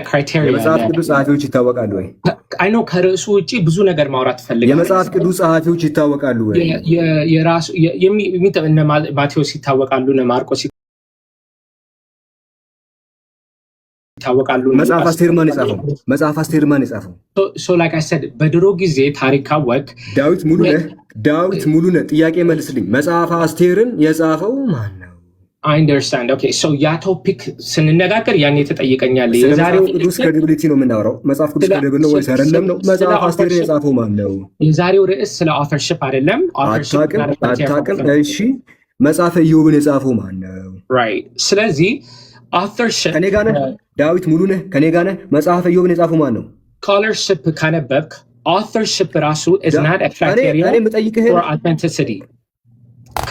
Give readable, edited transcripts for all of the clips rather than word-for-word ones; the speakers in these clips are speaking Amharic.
Criteria የመጽሐፍ ቅዱስ ጸሐፊዎች ይታወቃሉ ወይ? I know ከርዕሱ ውጭ ብዙ ነገር ማውራት ፈልጋለሁ። የመጽሐፍ ቅዱስ ጸሐፊዎች ይታወቃሉ ወይ? የራሱ እነ ማቴዎስ ይታወቃሉ፣ እነ ማርቆስ ይታወቃሉ። መጽሐፍ አስቴር ማን የጻፈው? መጽሐፍ አስቴር ማን የጻፈው? So like I said በድሮ ጊዜ ታሪክ ካወቅ ዳዊት ሙሉነህ፣ ዳዊት ሙሉነህ፣ ጥያቄ መልስልኝ። መጽሐፍ አስቴርን የጻፈው ማን ነው? I understand, okay, so ያ topic ስንነጋገር ያኔ ትጠይቀኛለህ። ስለ መጽሐፍ ቅዱስ credibility ነው የምናወራው። መጽሐፍ ቅዱስ credible ነው ወይስ አይደለም ነው? መጽሐፍ አስቴርን የጻፈው ማን ነው? የዛሬው ርዕስ ስለ authorship አይደለም። አታውቅም፣ አታውቅም። እሺ፣ መጽሐፈ ኢዮብን የጻፈው ማን ነው? Right፣ ስለዚህ authorship ከኔ ጋር ነህ? ዳዊት ሙሉነህ ከኔ ጋር ነህ? መጽሐፈ ኢዮብን የጻፈው ማን ነው? Scholarship ካነበብክ authorship ራሱ is not a criteria for authenticity።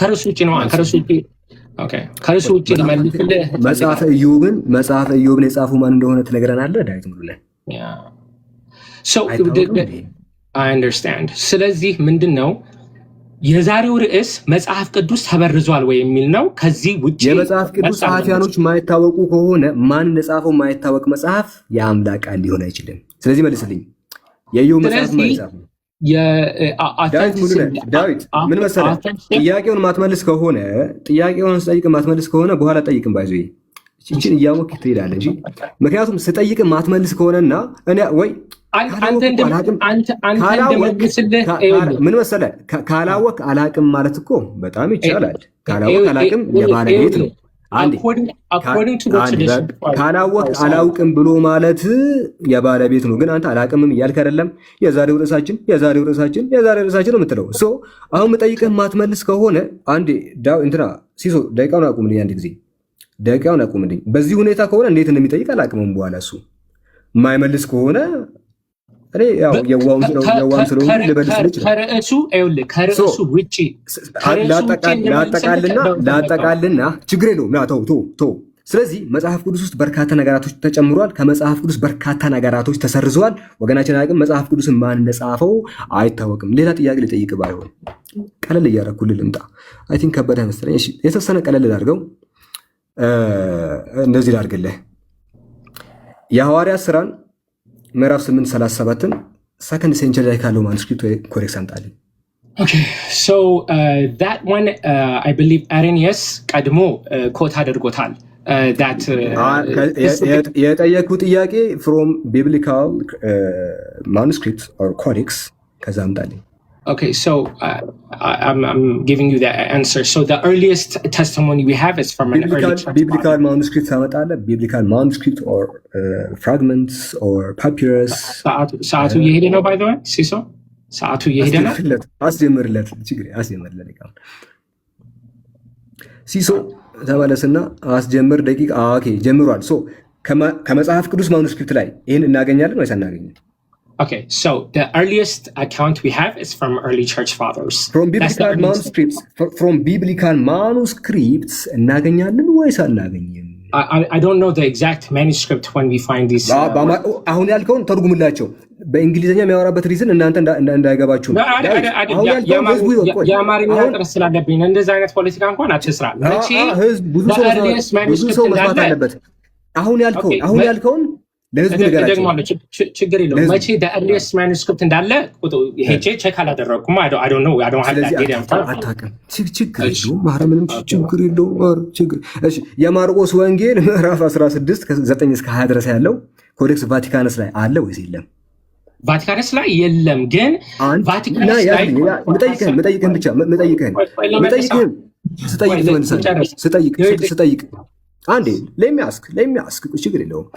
ከርዕሱ ውጭ ነው። ከርዕሱ ውጭ፣ okay፣ ከርዕሱ ውጭ ልመልስልህ። መጽሐፈ ኢዮብን የጻፈው ማን እንደሆነ ትነግረናለህ? ዳዊት ሙሉነህ። So I understand። ስለዚህ ምንድን ነው የዛሬው ርዕስ? መጽሐፍ ቅዱስ ተበርዟል ወይ የሚል ነው። ከዚህ ውጭ የመጽሐፍ ቅዱስ ጸሐፊያኖች ማይታወቁ ከሆነ፣ ማን እንደጻፈው ማይታወቅ መጽሐፍ የአምላክ ቃል ሊሆን አይችልም። ስለዚህ መልስልኝ። የኢዮብ መጽሐፍ ማን የጻፈው? ዳዊት ሙሉነህ፣ ዳዊት፣ ምን መሰለህ፣ ጥያቄውን ስጠይቅ ማትመልስ ከሆነ በኋላ ጠይቅም ባይዞ ይችን እያወቅህ ትሄዳለህ እንጂ፣ ምክንያቱም ስጠይቅ ማትመልስ ከሆነና እኔ ወይ ምን መሰለህ፣ ካላወቅ አላቅም ማለት እኮ በጣም ይቻላል። ካላወቅ አላቅም የባለቤት ነው። ካላወቅ አላውቅም ብሎ ማለት የባለቤት ነው። ግን አንተ አላቅምም እያልክ አይደለም። የዛሬው ርዕሳችን ነው የምትለው። So አሁን የምጠይቅህ ማትመልስ ከሆነ አንዴ እንትና ሲሶ ደቂቃውን አቁምልኝ፣ አንድ ጊዜ ደቂቃውን አቁምልኝ። በዚህ ሁኔታ ከሆነ እንዴት እንደሚጠይቅ አላቅምም። በኋላ እሱ የማይመልስ ከሆነ እኔ ያው የዋም ስለሆንኩ ልበልስ ይችላል። ከርዕሱ፣ ይኸውልህ፣ ከርዕሱ ውጭ ላጠቃልና ችግር የለውም። ና ተው ተው ተው። ስለዚህ መጽሐፍ ቅዱስ ውስጥ በርካታ ነገራቶች ተጨምሯል። ከመጽሐፍ ቅዱስ በርካታ ነገራቶች ተሰርዘዋል። ወገናችን አቅም መጽሐፍ ቅዱስን ማን እንደጻፈው አይታወቅም። ሌላ ጥያቄ ልጠይቅ፣ ባይሆን ቀለል እያደረኩልህ ልምጣ። I think ከበደ መሰለኝ። እሺ፣ የተወሰነ ቀለል ላድርገው፣ እንደዚህ ላድርግልህ። የሐዋርያት ስራን ምዕራፍ 8 37ን second century ላይ ካለው manuscript ወይ codex አምጣልኝ። Okay, so that one, I believe Irenaeus ቀድሞ quote አድርጎታል። That የጠየኩ ጥያቄ from biblical manuscript or codex፣ ከዛ አምጣልኝ። Okay, so I'm giving you the answer. So the earliest testimony we have is from an early church Biblical manuscript ታመጣለህ? Biblical manuscript or fragments or papyrus። ሰዓቱ እየሄደ ነው። By the way ሲሶ፣ ሰዓቱ እየሄደ ነው። አስጀምርለት፣ ችግር አስጀምርለት። ሲሶ ተመለስና አስጀምር። ደቂቃ okay፣ ጀምሯል። So ከመጽሐፍ ቅዱስ manuscript ላይ ይህን እናገኛለን ወይስ አናገኝም? Okay, so the earliest account we have is from early church fathers. From biblical manuscripts, from biblical manuscripts እናገኛለን ወይስ አናገኝም? I don't know the exact manuscript when we find these. አሁን ያልከውን ተርጉምላቸው። በእንግሊዝኛ የሚያወራበት reason እናንተ እንዳይገባችሁ ነው። የአማርኛ እጥረት ስላለብኝ እንደዚህ አይነት ፖለቲካ እንኳን አትስራ። መቼ ብዙ ሰው መስማት አለበት። አሁን ያልከውን ለህዝቡ ንገራቸው። ችግር የለውም። መቼ earliest manuscript እንዳለ ሄጄ check አላደረግኩም። አታውቅም። ችግር የለውም። ኧረ ምንም ችግር የለውም። እሺ፣ የማርቆስ ወንጌል ምዕራፍ 16 ከ9 እስከ 20 ድረስ ያለው Codex Vaticanus ላይ አለ ወይስ የለም? ቫቲካንስ ላይ የለም። ግን ቫቲካንስ ላይ ምጠይቅህን ብቻ ምጠይቅህን ስጠይቅ ትመልሳለህ። ስጠይቅ አንዴ let me ask፣ ችግር የለውም።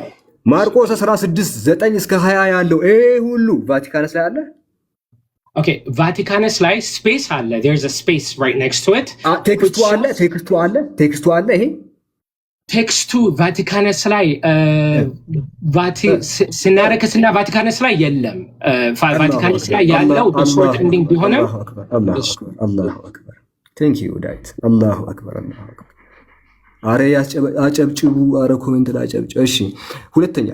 ማርቆስ 16 9 እስከ 20 ያለው ይሄ ሁሉ ቫቲካንስ ላይ አለ። Okay፣ ቫቲካንስ ላይ space አለ። There's a space right next to it. Text ኡ አለ፣ text ኡ አለ፣ text ኡ አለ። ይሄ Text ኡ ቫቲካነስ ላይ፣ ሲናይቲከስ እና ቫቲካነስ ላይ የለም። ቫቲካነስ ላይ ያለው በ short ending ቢሆንም አላሁ አክበር። Thank you ዳዊት። አላሁ አክበር፣ አላሁ አክበር። አረ አጨብጭቡ፣ አረ comment ላይ አጨብጭ። እሺ፣ ሁለተኛ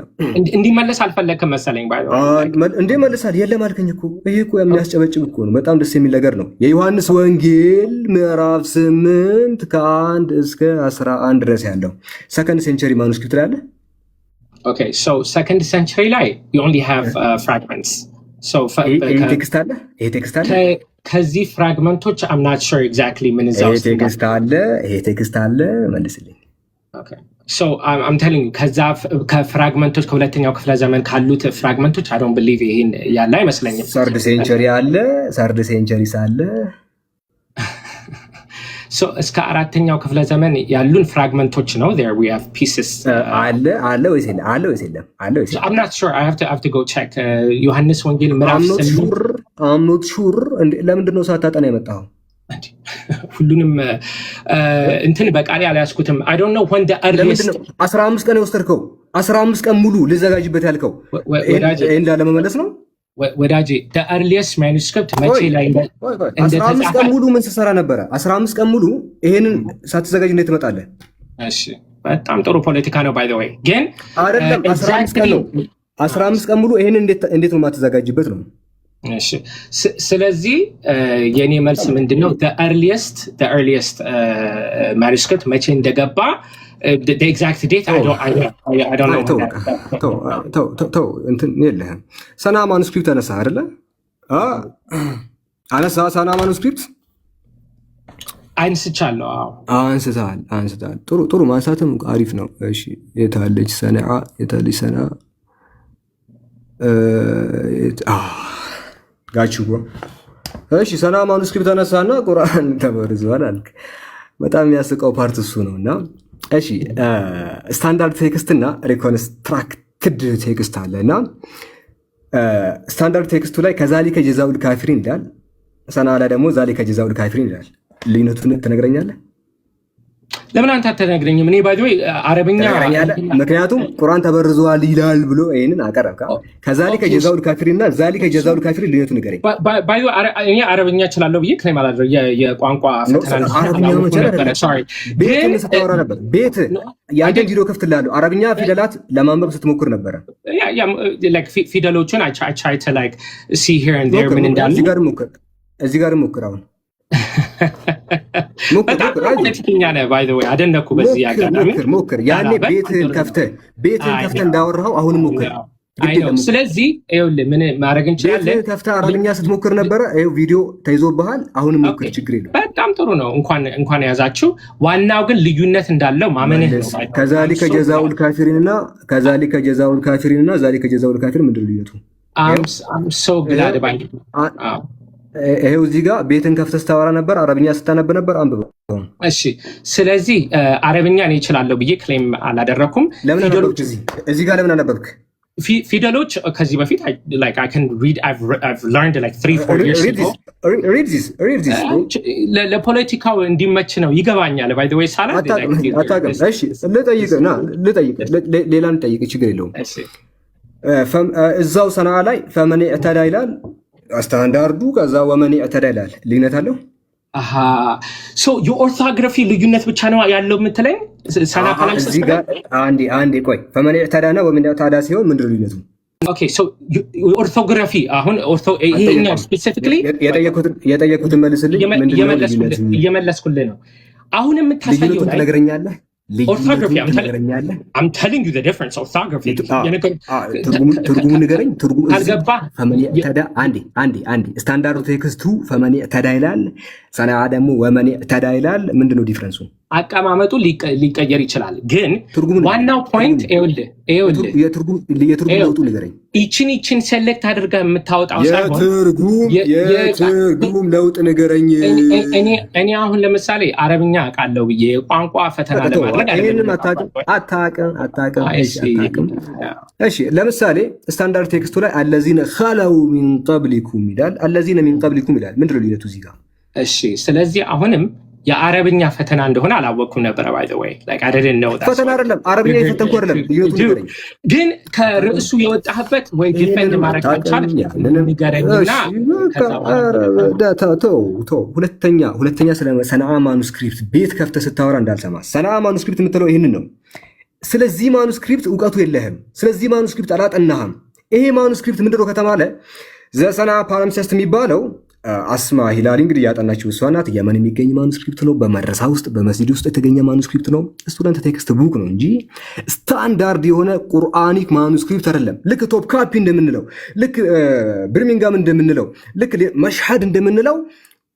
እንዲመለስ አልፈለግክም መሰለኝ። እንዴ መልሳል፣ የለም አልከኝ እኮ። ይሄ እኮ የሚያስጨበጭብ እኮ ነው። በጣም ደስ የሚል ነገር ነው። የዮሐንስ ወንጌል ምዕራፍ 8 ከ1 እስከ 11 ድረስ ያለው second century manuscript ላይ አለ። Okay, so second century ላይ we only have fragments. So ይሄ text አለ፣ ይሄ text አለ፣ ከዚህ fragment ኦች I'm not sure exactly ምን እዛ ይሄ ውስጥ እንዳለ። text አለ፣ ይሄ text አለ። መልስልኝ። Okay. So I'm telling you፣ ከዛ ከ fragment ኦች፣ ከሁለተኛው ክፍለ ዘመን ካሉት fragment ኦች I don't believe ይሄን ያለ አይመስለኝም። Third century አለ፣ third century ሳለ So እስከ አራተኛው ክፍለ ዘመን ያሉን fragment ኦች ነው፣ there we have pieces. አለ፣ አለ ወይስ የለም? አለ ወይስ የለም? አለ ወይስ የለም? I'm not sure. I have to go check. ዮሐንስ ወንጌል ምዕራፍ I'm not 8 sure, I'm not sure። ለምንድን ነው ሳታጠና የመጣኸው? ሁሉንም እንትን በቃሌ አልያዝኩትም። I don't know when the ለምንድን earliest ነው 15 ቀን የወሰድከው? 15 ቀን ሙሉ ልዘጋጅበት ያልከው ወዳጄ፣ ይህን ላለመመለስ ነው? ወዳጄ፣ the earliest manuscript መቼ ቆይ ላይ ቆይ ቆይ፣ 15 እንደተጻፈ ቀን ሙሉ ምን ስትሰራ ነበረ? 15 ቀን ሙሉ ይሄንን ሳትዘጋጅ እንዴት ትመጣለህ? እሺ፣ በጣም ጥሩ ፖለቲካ ነው by the way፣ ግን አይደለም፣ 15 ቀን ነው። 15 ቀን ሙሉ ይሄንን እንዴት ነው የማትዘጋጅበት ነው? እሺ፣ ስለዚህ የእኔ መልስ ምንድን ነው? The earliest manuscript መቼ እንደገባ the exact date I don't know. ተው ተው ተው ተው ተው፣ እንትን የለህም። ሰና manuscript አነሳ አይደለ? አነሳ ሰና manuscript። አንስቻለሁ። አዎ። አንስተሃል፣ አንስተሃል። ጥሩ ጥሩ፣ ማንሳትም አሪፍ ነው። እሺ፣ የታለች ሰንዓ? የታለች ሰንዓ? Got you, bro። እሺ፣ ሰንዓ manuscript አነሳና ቁርአን ተበርዟል አልክ። በጣም የሚያስቀው part እሱ ነው። እና እሺ፣ standard text እና reconstructed text አለ። እና standard text ኡ ላይ كذلك جزاء الكافرين ይላል። ሰንዓ ላይ ደግሞ ذلك جزاء الكافرين ይላል። ልዩነቱን ትነግረኛለህ? ለምን አንተ አትነግረኝም? እኔ by the way አረብኛ ትነግረኛለህ? ምክንያቱም ቁርአን ተበርዟል ይላል ብሎ ይህንን አቀረብካ። كذلك جزاء الكافرين እና ذلك جزاء الكافرين ልዩነቱ ንገረኝ። By the way እኔ አረብኛ እችላለሁ ብዬ claim አላደረግም። የቋንቋ ፈተና አረብኛ መቻል ነበረ። Sorry። ቤት ግን ስታወራ ነበር። ቤት የአንተን ቪዲዮ ከፍትልሃለሁ። አረብኛ ፊደላት ለማንበብ ስትሞክር ነበረ። ፊደሎቹን I try to like see here and there ምን እንዳሉ። እዚህ ጋር ሞክር፣ እዚህ ጋር ሞክር። አሁን በጣም ፖለቲከኛ ነህ by the way፣ አደነኩ በዚህ አጋጣሚ። ሞክር ሞክር። ያኔ ቤትህን ከፍተህ እንዳወራኸው አሁንም ሞክር። ስለዚህ ይኸውልህ ምን ማድረግ እንችላለን? ቤትህን ከፍተህ አረብኛ ስትሞክር ነበረ። ይኸው ቪዲዮ ተይዞብሃል። አሁንም ሞክር፣ ችግር የለውም። በጣም ጥሩ ነው። እንኳን የያዛችሁ። ዋናው ግን ልዩነት እንዳለው ማመንህ ነው። كذلك جزاء الكافرين እና كذلك جزاء الكافرين እና ذلك جزاء الكافرين ምንድን ነው ልዩነቱ? So glad. ይሄው እዚህ ጋር ቤትን ከፍተህ ስታወራ ነበር፣ አረብኛ ስታነብ ነበር። አንብበው። እሺ፣ ስለዚህ አረብኛ እኔ እችላለሁ ብዬ claim አላደረኩም። ለምን አነበብክ? እዚህ ጋር ለምን አነበብክ? ፊደሎች ከዚህ በፊት like I can read, I've learned like 3, 4 years ago. Read this, read this. ለፖለቲካው እንዲመች ነው፣ ይገባኛል። By the way ሳላ አታውቅም። እሺ፣ ልጠይቅህ፣ ና ልጠይቅህ፣ ሌላ ልጠይቅህ፣ ችግር የለውም። እዛው ሰንዓ ላይ فمن اعتدى ይላል ስታንዳርዱ፣ ከዛ ومن اعتدى ይላል። ልዩነት አለው? So የ orthography ልዩነት ብቻ ነው ያለው የምትለኝ? ሰና እዚህ ጋር አንዴ አንዴ ቆይ። فمن اعتدى እና ومن اعتدى ሲሆን ምንድን ነው ልዩነቱ? Orthography አሁን ይሄኛው specifically የጠየኩትን መልስልኝ። ምንድን ነው ልዩነቱ? እየመለስኩልህ ነው። አሁን የምታሳየው ልዩነቱን ላይ ትነግረኛለህ? Orthography, ልዩነቱን ትነግረኛለህ? I'm telling you the difference, orthography. ትርጉሙን ንገረኝ። ትርጉም እዚህ ካልገባህ فمن اعتدى፣ አንዴ አንዴ አንዴ፣ standard ኡ text ኡ فمن اعتدى ይላል። ሰንዓ ደግሞ ومن اعتدى ይላል። ምንድን ነው difference ኡ? አቀማመጡ ሊቀየር ይችላል፣ ግን ትርጉሙን ዋናው point ይኸውልህ የትርጉም ለውጡ ንገረኝ። ይችን select አድርገህ የምታወጣው ሳይሆን የትርጉም ለውጥ ንገረኝ። እኔ አሁን ለምሳሌ አረብኛ አውቃለሁ ብዬ የቋንቋ ፈተና ለማድረግ ይህንን አታውቅም፣ አታውቅም፣ አታውቅም። እሺ፣ አታውቅም። እሺ፣ ለምሳሌ standard text ኡ ላይ الذين خلوا من قبلكم ይላል። الذين من قبلكم ይላል። ምንድን ነው ልዩነቱ እዚህ ጋር? እሺ፣ ስለዚህ አሁንም የአረብኛ ፈተና እንደሆነ አላወቅኩም ነበረ። By the way, like I didn't know that. ፈተና አይደለም፣ አረብኛ የፈተንኩ አይደለም። ልዩነቱ ንገረኝ። ግን ከርዕሱ የወጣህበት ወይ defend ማድረግ ካልቻልክ ንገረኝና ከዛ በኋላ ተው ተው። ሁለተኛ ሁለተኛ ስለ ሰንዓ manuscript ቤት ከፍተህ ስታወራ እንዳልሰማ። ሰንዓ manuscript የምትለው ይህንን ነው። ስለዚህ manuscript እውቀቱ የለህም። ስለዚህ manuscript አላጠናህም። ይሄ manuscript ምንድነው ከተባለ the ሰንዓ palimpsest የሚባለው አስማ ሂላሊ እንግዲህ ያጠናችው እሷ ናት። የመን የሚገኝ manuscript ነው። በመድረሳ ውስጥ በመስጂድ ውስጥ የተገኘ manuscript ነው። Student textbook ነው እንጂ ስታንዳርድ የሆነ Quranic manuscript አይደለም። ልክ ቶፕካፒ እንደምንለው፣ ልክ ብርሚንጋም እንደምንለው፣ ልክ መሽሐድ እንደምንለው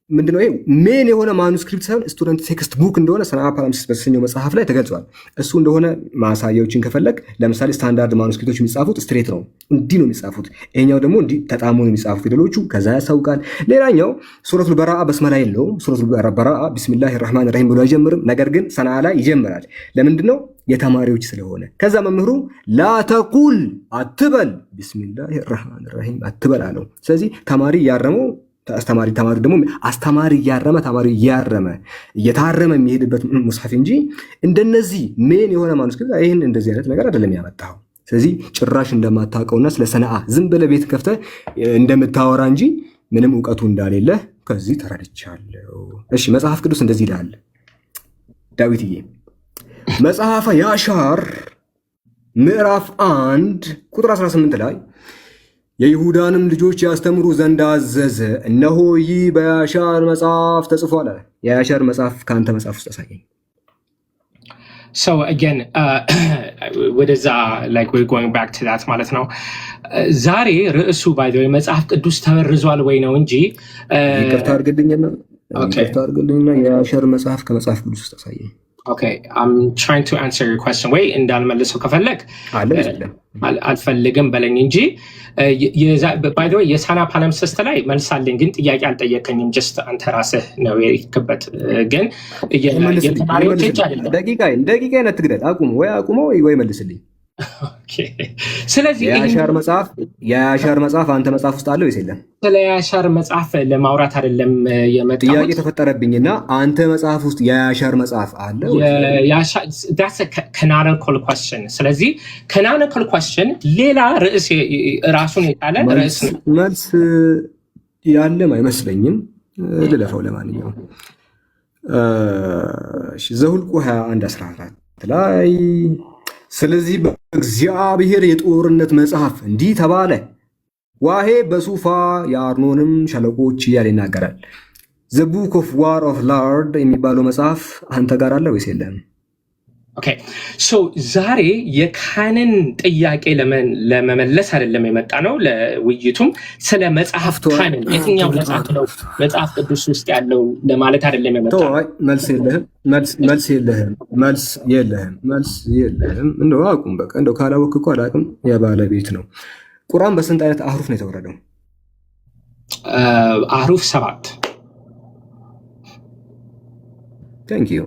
ምንድነው ይሄ main የሆነ manuscript ሳይሆን student textbook እንደሆነ ሰንዓ palimpsest በተሰኘው መጽሐፍ ላይ ተገልጿል። እሱ እንደሆነ ማሳያዎችን ከፈለግ ለምሳሌ standard manuscript ኦች የሚጻፉት straight ነው፣ እንዲህ ነው የሚጻፉት። ይሄኛው ደግሞ እንዲህ ተጣሞ ነው የሚጻፉት ፊደሎቹ፣ ከዛ ያሳውቃል። ሌላኛው ሱረቱል በራአ በስመላ የለውም። ሱረቱል በራአ بسم الله الرحمن الرحيم ብሎ አይጀምርም። ነገር ግን ሰንዓ ላይ ይጀምራል። ለምንድን ነው? የተማሪዎች ስለሆነ። ከዛ መምህሩ لا تقل አትበል፣ بسم الله الرحمن الرحيم አትበል አለው። ስለዚህ ተማሪ እያረመው አስተማሪ ተማሪ ደግሞ አስተማሪ እያረመ ተማሪ እያረመ እየታረመ የሚሄድበት ሙስሐፍ እንጂ እንደነዚህ main የሆነ manuscript ይህን እንደዚህ አይነት ነገር አይደለም ያመጣው። ስለዚህ ጭራሽ እንደማታውቀውና ስለ ሰነአ ዝም ብለህ ቤት ከፍተህ እንደምታወራ እንጂ ምንም እውቀቱ እንዳሌለ ከዚህ ተረድቻለሁ። እሺ መጽሐፍ ቅዱስ እንደዚህ ይላል። ዳዊትዬ መጽሐፈ ያሻር ምዕራፍ 1 ቁጥር 18 ላይ የይሁዳንም ልጆች ያስተምሩ ዘንድ አዘዘ። እነሆ ይህ በያሻር መጽሐፍ ተጽፏል አለ። የያሻር መጽሐፍ ከአንተ መጽሐፍ ውስጥ አሳየኝ። So again, ወደዛ like we're going back to that ማለት ነው። ዛሬ ርዕሱ by the way መጽሐፍ ቅዱስ ተበርዟል ወይ ነው እንጂ ይቅርታ አድርግልኝና Okay. ይቅርታ አድርግልኝና የያሻር መጽሐፍ ከመጽሐፍ ቅዱስ ውስጥ አሳየኝ። Okay, I'm trying to answer your question ወይ እንዳልመልሰው ከፈለግ አለ የለም? አልፈልግም በለኝ እንጂ by the way የሳና palimpsest ላይ መልስ አለኝ፣ ግን ጥያቄ አልጠየቀኝም። Just አንተ ራስህ ነው የሄድክበት። ግን መልስልኝ፣ የተማሪዎች እጅ መልስልኝ። አይደለም። ደቂቃዬን ደቂቃዬን አትግደል። አቁም ወይ አቁመው ወይ መልስልኝ። Okay። ስለዚህ ይህን የያሻር መጽሐፍ አንተ መጽሐፍ ውስጥ አለ ወይስ የለም? ስለ ያሻር መጽሐፍ ለማውራት አይደለም ጥያቄ የመጣሁት። ተፈጠረብኝና አንተ መጽሐፍ ውስጥ የያሻር መጽሐፍ አለ ወይስ የለም? Canonical question። ስለዚህ canonical question ሌላ ርዕስ ራሱን የቻለ ርዕስ መልስ ነው። መልስ ያለም አይመስለኝም። ልለፈው። ለማንኛውም እሺ፣ ዘሁልቁ 21 14 ላይ ስለዚህ በእግዚአብሔር የጦርነት መጽሐፍ እንዲህ ተባለ፣ ዋሄብ በሱፋ የአርኖንም ሸለቆች እያለ ይናገራል። The Book of War of Lord የሚባለው መጽሐፍ አንተ ጋር አለ ወይስ የለም? Okay, so ዛሬ የ canon ጥያቄ ለመመለስ አይደለም የመጣ ነው። ለውይይቱም ስለ መጽሐፍ ተው Canon የትኛው መጽሐፍ ነው መጽሐፍ ቅዱስ ውስጥ ያለው ለማለት አይደለም የመጣ ተው፣ ነው። አይ፣ መልስ የለህም፣ መልስ መልስ የለህም፣ መልስ የለህም፣ መልስ የለህም። እንደው አቁም በቃ። እንደው ካላወቅህ እኮ አላቅም የባለቤት ነው። ቁርአን በስንት አይነት አህሩፍ ነው የተወረደው? አህሩፍ 7። Thank you።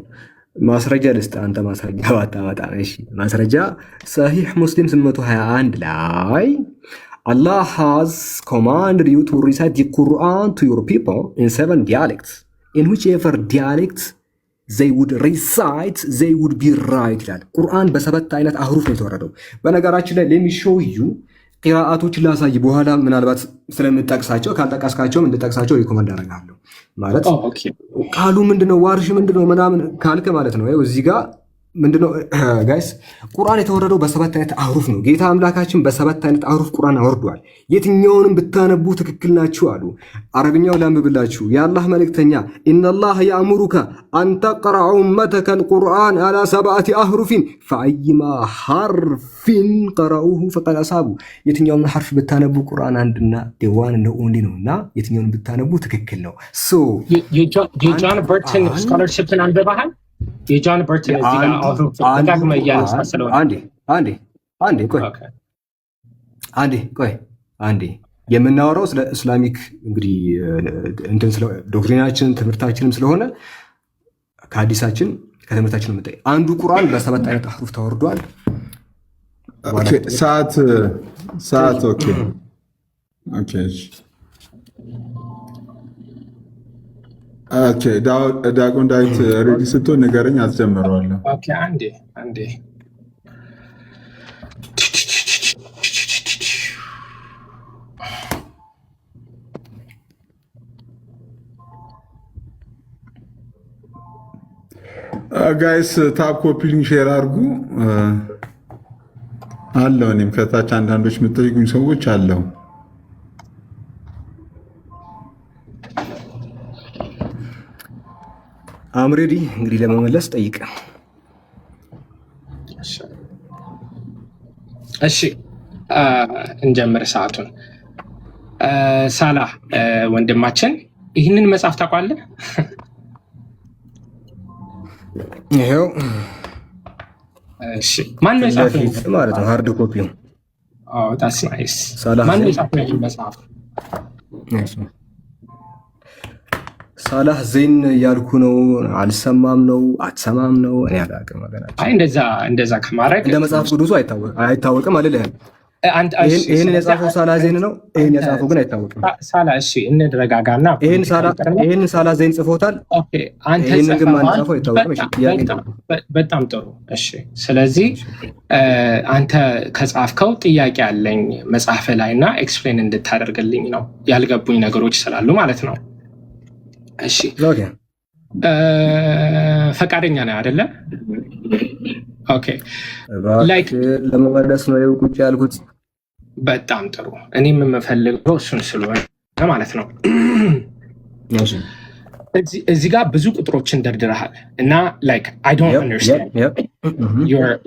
ማስረጃ ልስጥ። አንተ ማስረጃ ባታመጣ እሺ። ማስረጃ ሰሂህ ሙስሊም 821 ላይ "Allah has commanded you to recite the Quran to your people in seven dialects. In whichever dialect they would recite, they would be right" ይላል። ቁርአን በሰባት አይነት አህሩፍ ነው የተወረደው። በነገራችን ላይ let me show you ቂራአቶችን ላሳይ በኋላ ምናልባት ስለምጠቅሳቸው ካልጠቀስካቸውም እንድጠቅሳቸው recommend አደርጋለሁ። ማለት Okay. ቃሉ ምንድነው ዋርሽ ምንድነው ምናምን ካልክ ማለት ነው። ይኸው እዚህ ጋር ምንድነው guys፣ ቁርአን የተወረደው በሰባት አይነት አህሩፍ ነው። ጌታ አምላካችን በሰባት አይነት አህሩፍ ቁርአን አወርዷል። የትኛውንም ብታነቡ ትክክል ናችሁ አሉ። አረብኛው ላንብብላችሁ። የአላህ መልእክተኛ إن الله يأمرك أن تقرأ أمتك القرآن على سبعة أحرف فأيما حرف قرءوه فقد أصابوا። የትኛውን ሐርፍ ብታነቡ ቁርአን አንድና the one and only ነው እና የትኛውን ብታነቡ ትክክል ነው። So የጆን አንድ በርተን ቁርአን scholarship ን አንብበሃል? የጆን በርተን እዚህ ጋር አንዱ አህሩፍ አንዱ ደጋግመህ እያነሳ ቁርአን ስለሆነ አንዴ አንዴ አንዴ ቆይ Okay. አንዴ ቆይ አንዴ የምናወራው ስለ Islamic እንግዲህ እንትን ስለ doctrine ኣችን ትምህርታችንም ስለሆነ ከሀዲሳችን ከትምህርታችን ነው የምንጠይቅ። አንዱ ቁርአን በሰባት አይነት አህሩፍ ተወርዷል። በኋላ Okay፣ ከጠየቅ ሰዓት ሰዓት okay okay እሺ። Okay ዲያቆን ዳዊት ready ስትሆን ንገረኝ፣ አስጀምረዋለሁ። Okay፣ አንዴ አንዴ። Guys tap copy link share አድርጉ። አለው እኔም ከታች አንዳንዶች የምጠይቁኝ ሰዎች አለው። I'm ready። እንግዲህ ለመመለስ ጠይቅ። እሺ እንጀምር ሰዓቱን። ሳላ ወንድማችን ይህንን መጽሐፍ ታውቃለህ? ይኸው እሺ፣ ማን ነው የጻፈው ማለት ነው? Hard copy ው። That's nice። ማን ነው የጻፈው ይህን መጽሐፍ? ሳላህ ዜን እያልኩ ነው። አልሰማም ነው አትሰማም ነው፣ እኔ አላውቅም። አይ እንደዛ ከማድረግ እንደ መጽሐፍ ቅዱሱ አይታወቅም አልልህም። ይህንን የጻፈው ሳላህ ዜን ነው። ይህን የጻፈው ግን አይታወቅም። ሳላ እሺ፣ እንረጋጋና ይህንን ሳላህ ዜን ጽፎታል። ይህንን ግን ማን ጻፈው አይታወቅም። በጣም ጥሩ። እሺ፣ ስለዚህ አንተ ከጻፍከው ጥያቄ አለኝ መጽሐፍ ላይ እና explain እንድታደርግልኝ ነው፣ ያልገቡኝ ነገሮች ስላሉ ማለት ነው። እሺ ፈቃደኛ ነህ አይደለ? Okay like ለመመለስ ነው ቁጭ ያልኩት። በጣም ጥሩ። እኔም የምፈልገው እሱን ስለሆነ ማለት ነው። እዚህ ጋር ብዙ ቁጥሮችን ደርድረሃል እና like I don't understand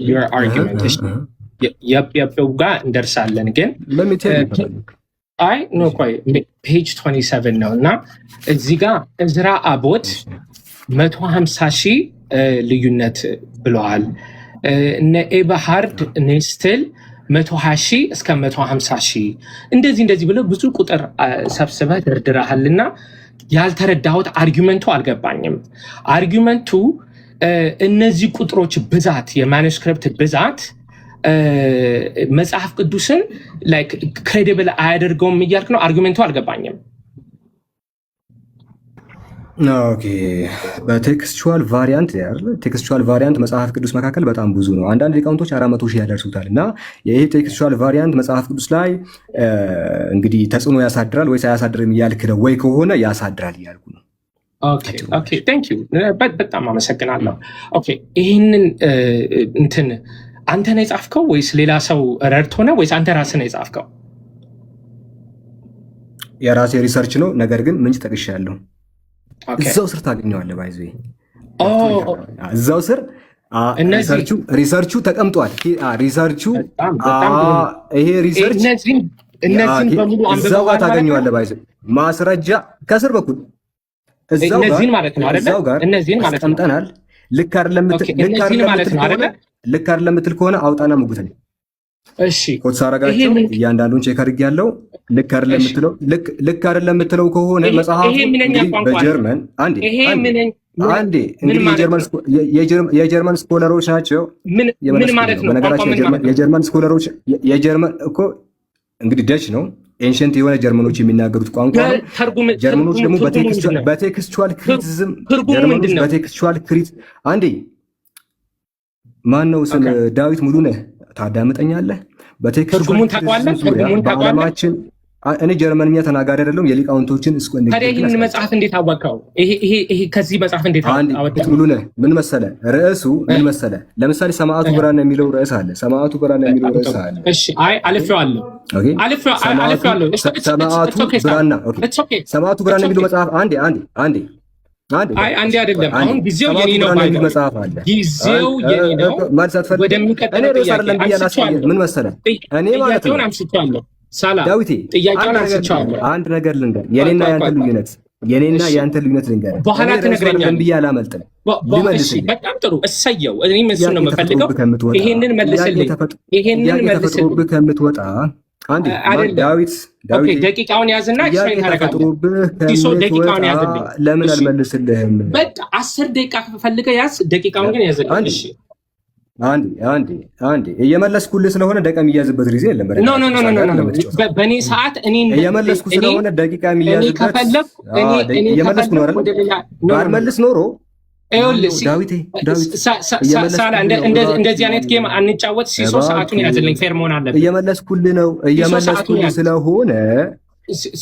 your argument። Yep ጋር እንደርሳለን ግን አይ no ቆይ፣ page 27 ነው እና እዚህ ጋር እዝራ አቦት 150 ሺህ ልዩነት ብለዋል። እነ ኤበሃርድ ኔስትል 120 ሺህ እስከ 150 ሺህ እንደዚህ እንደዚህ ብለው ብዙ ቁጥር ሰብስበህ ደርድረሃልና ያልተረዳሁት argument ኡ አልገባኝም። Argument ኡ እነዚህ ቁጥሮች ብዛት፣ የ manuscript ብዛት መጽሐፍ ቅዱስን credible አያደርገውም እያልክ ነው። Argument ኡ አልገባኝም። Okay፣ በ textual variant textual variant መጽሐፍ ቅዱስ መካከል በጣም ብዙ ነው። አንዳንድ ሊቃውንቶች 400,000 ያደርሱታል። እና ይህ textual variant መጽሐፍ ቅዱስ ላይ እንግዲህ ተጽዕኖ ያሳድራል ወይስ አያሳድርም እያልክ ነው ወይ? ከሆነ ያሳድራል እያልኩ ነው። Thank you፣ በጣም አመሰግናለሁ። Okay፣ ይህንን እንትን አንተ ነው የጻፍከው ወይስ ሌላ ሰው ረድቶ ነው ወይስ አንተ ራስህ ነው የጻፍከው? የራሴ research ነው፣ ነገር ግን ምንጭ ጠቅሻለሁ። እዛው ስር ታገኘዋለህ። By the way እዛው ስር research ኡ ተቀምጧል። Research ኡ ይሄ research እዛው ጋር ታገኘዋለህ። By the way ማስረጃ ከስር በኩል እዛው ጋር አስቀምጠናል። ልክ አይደለም የምትል ከሆነ አውጣና ሙግተኝ። እሺ Quote ሳረጋቸው እያንዳንዱን check አድርጌያለሁ። ልክ አይደለም የምትለው ልክ አይደለም የምትለው ከሆነ መጽሐፉ እንግዲህ በጀርመን አንዴ አንዴ እንግዲህ የጀርመን scholar ኦች ናቸው። ምን ማለት ነው? በነገራችን የጀርመን scholar ኦች የጀርመን እኮ እንግዲህ ደች ነው፣ ancient የሆነ ጀርመኖች የሚናገሩት ቋንቋ ነው። ጀርመኖች ደግሞ በ textual criticism ጀርመኖች በ textual አንዴ ማን ነው ስም ዳዊት ሙሉነህ ታዳምጠኛለህ? በ textual criticism ዙሪያ በዓለማችን እኔ ጀርመንኛ ተናጋሪ አይደለሁም። የሊቃውንቶችን ታዲያ ይህንን መጽሐፍ እንዴት አወቀው? ይሄ ከዚህ መጽሐፍ እንዴት አወጣው? ሙሉነህ ምን መሰለ ርዕሱ ምን መሰለ፣ ለምሳሌ ሰማዕቱ ብራና የሚለው ርዕስ አለ። ሰማዕቱ ብራና የሚለው ርዕስ አለ። እሺ፣ አይ አልፌዋለሁ፣ አልፌዋለሁ። ሰማዕቱ ብራና okay፣ ሰማዕቱ ብራና የሚለው መጽሐፍ አንዴ አንዴ አንዴ አይ አንዴ አይደለም። አሁን ጊዜው የኔ ነው። መጽሐፍ አለ። ጊዜው የኔ ነው። ወደሚቀጥለው ጥያቄ ምን መሰለህ፣ እኔ ማለት ነው አንስቼዋለሁ። ሳላ ዳዊቴ ጥያቄውን አንስቼዋለሁ። አንድ ነገር ልንገር፣ የኔና ያንተ ልዩነት የኔና ያንተ ልዩነት ልንገር። በኋላ ትነግረኛለህ ብዬ አላመልጥም። እሺ፣ በጣም ጥሩ እሰየው። እኔም እሱን ነው የምፈልገው። ይሄንን መልስልኝ፣ ይሄንን መልስልኝ ከምትወጣ አንዴ ዳዊት ዳዊት ደቂቃውን ያዝና explain ታደርጋለህ። ደቂቃውን ያዝልኝ። ለምን አልመልስልህም? በቃ 10 ደቂቃ ፈልገህ ያዝ። ደቂቃውን ግን ያዝልኝ። እሺ አንዴ አንዴ አንዴ እየመለስኩልህ ስለሆነ ደቂቃ የሚያዝበት ጊዜ የለም። No no no no no፣ በእኔ ሰዓት እኔ እየመለስኩ ስለሆነ ደቂቃ የሚያዝበት እየመለስኩ ነው አይደል? ባልመልስ ኖሮ እንደዚህ አይነት game አንጫወት። ሲሶ ሰዓቱን ያዝልኝ። Fair መሆን አለብን። እየመለስኩልህ ነው። እየመለስኩልህ ስለሆነ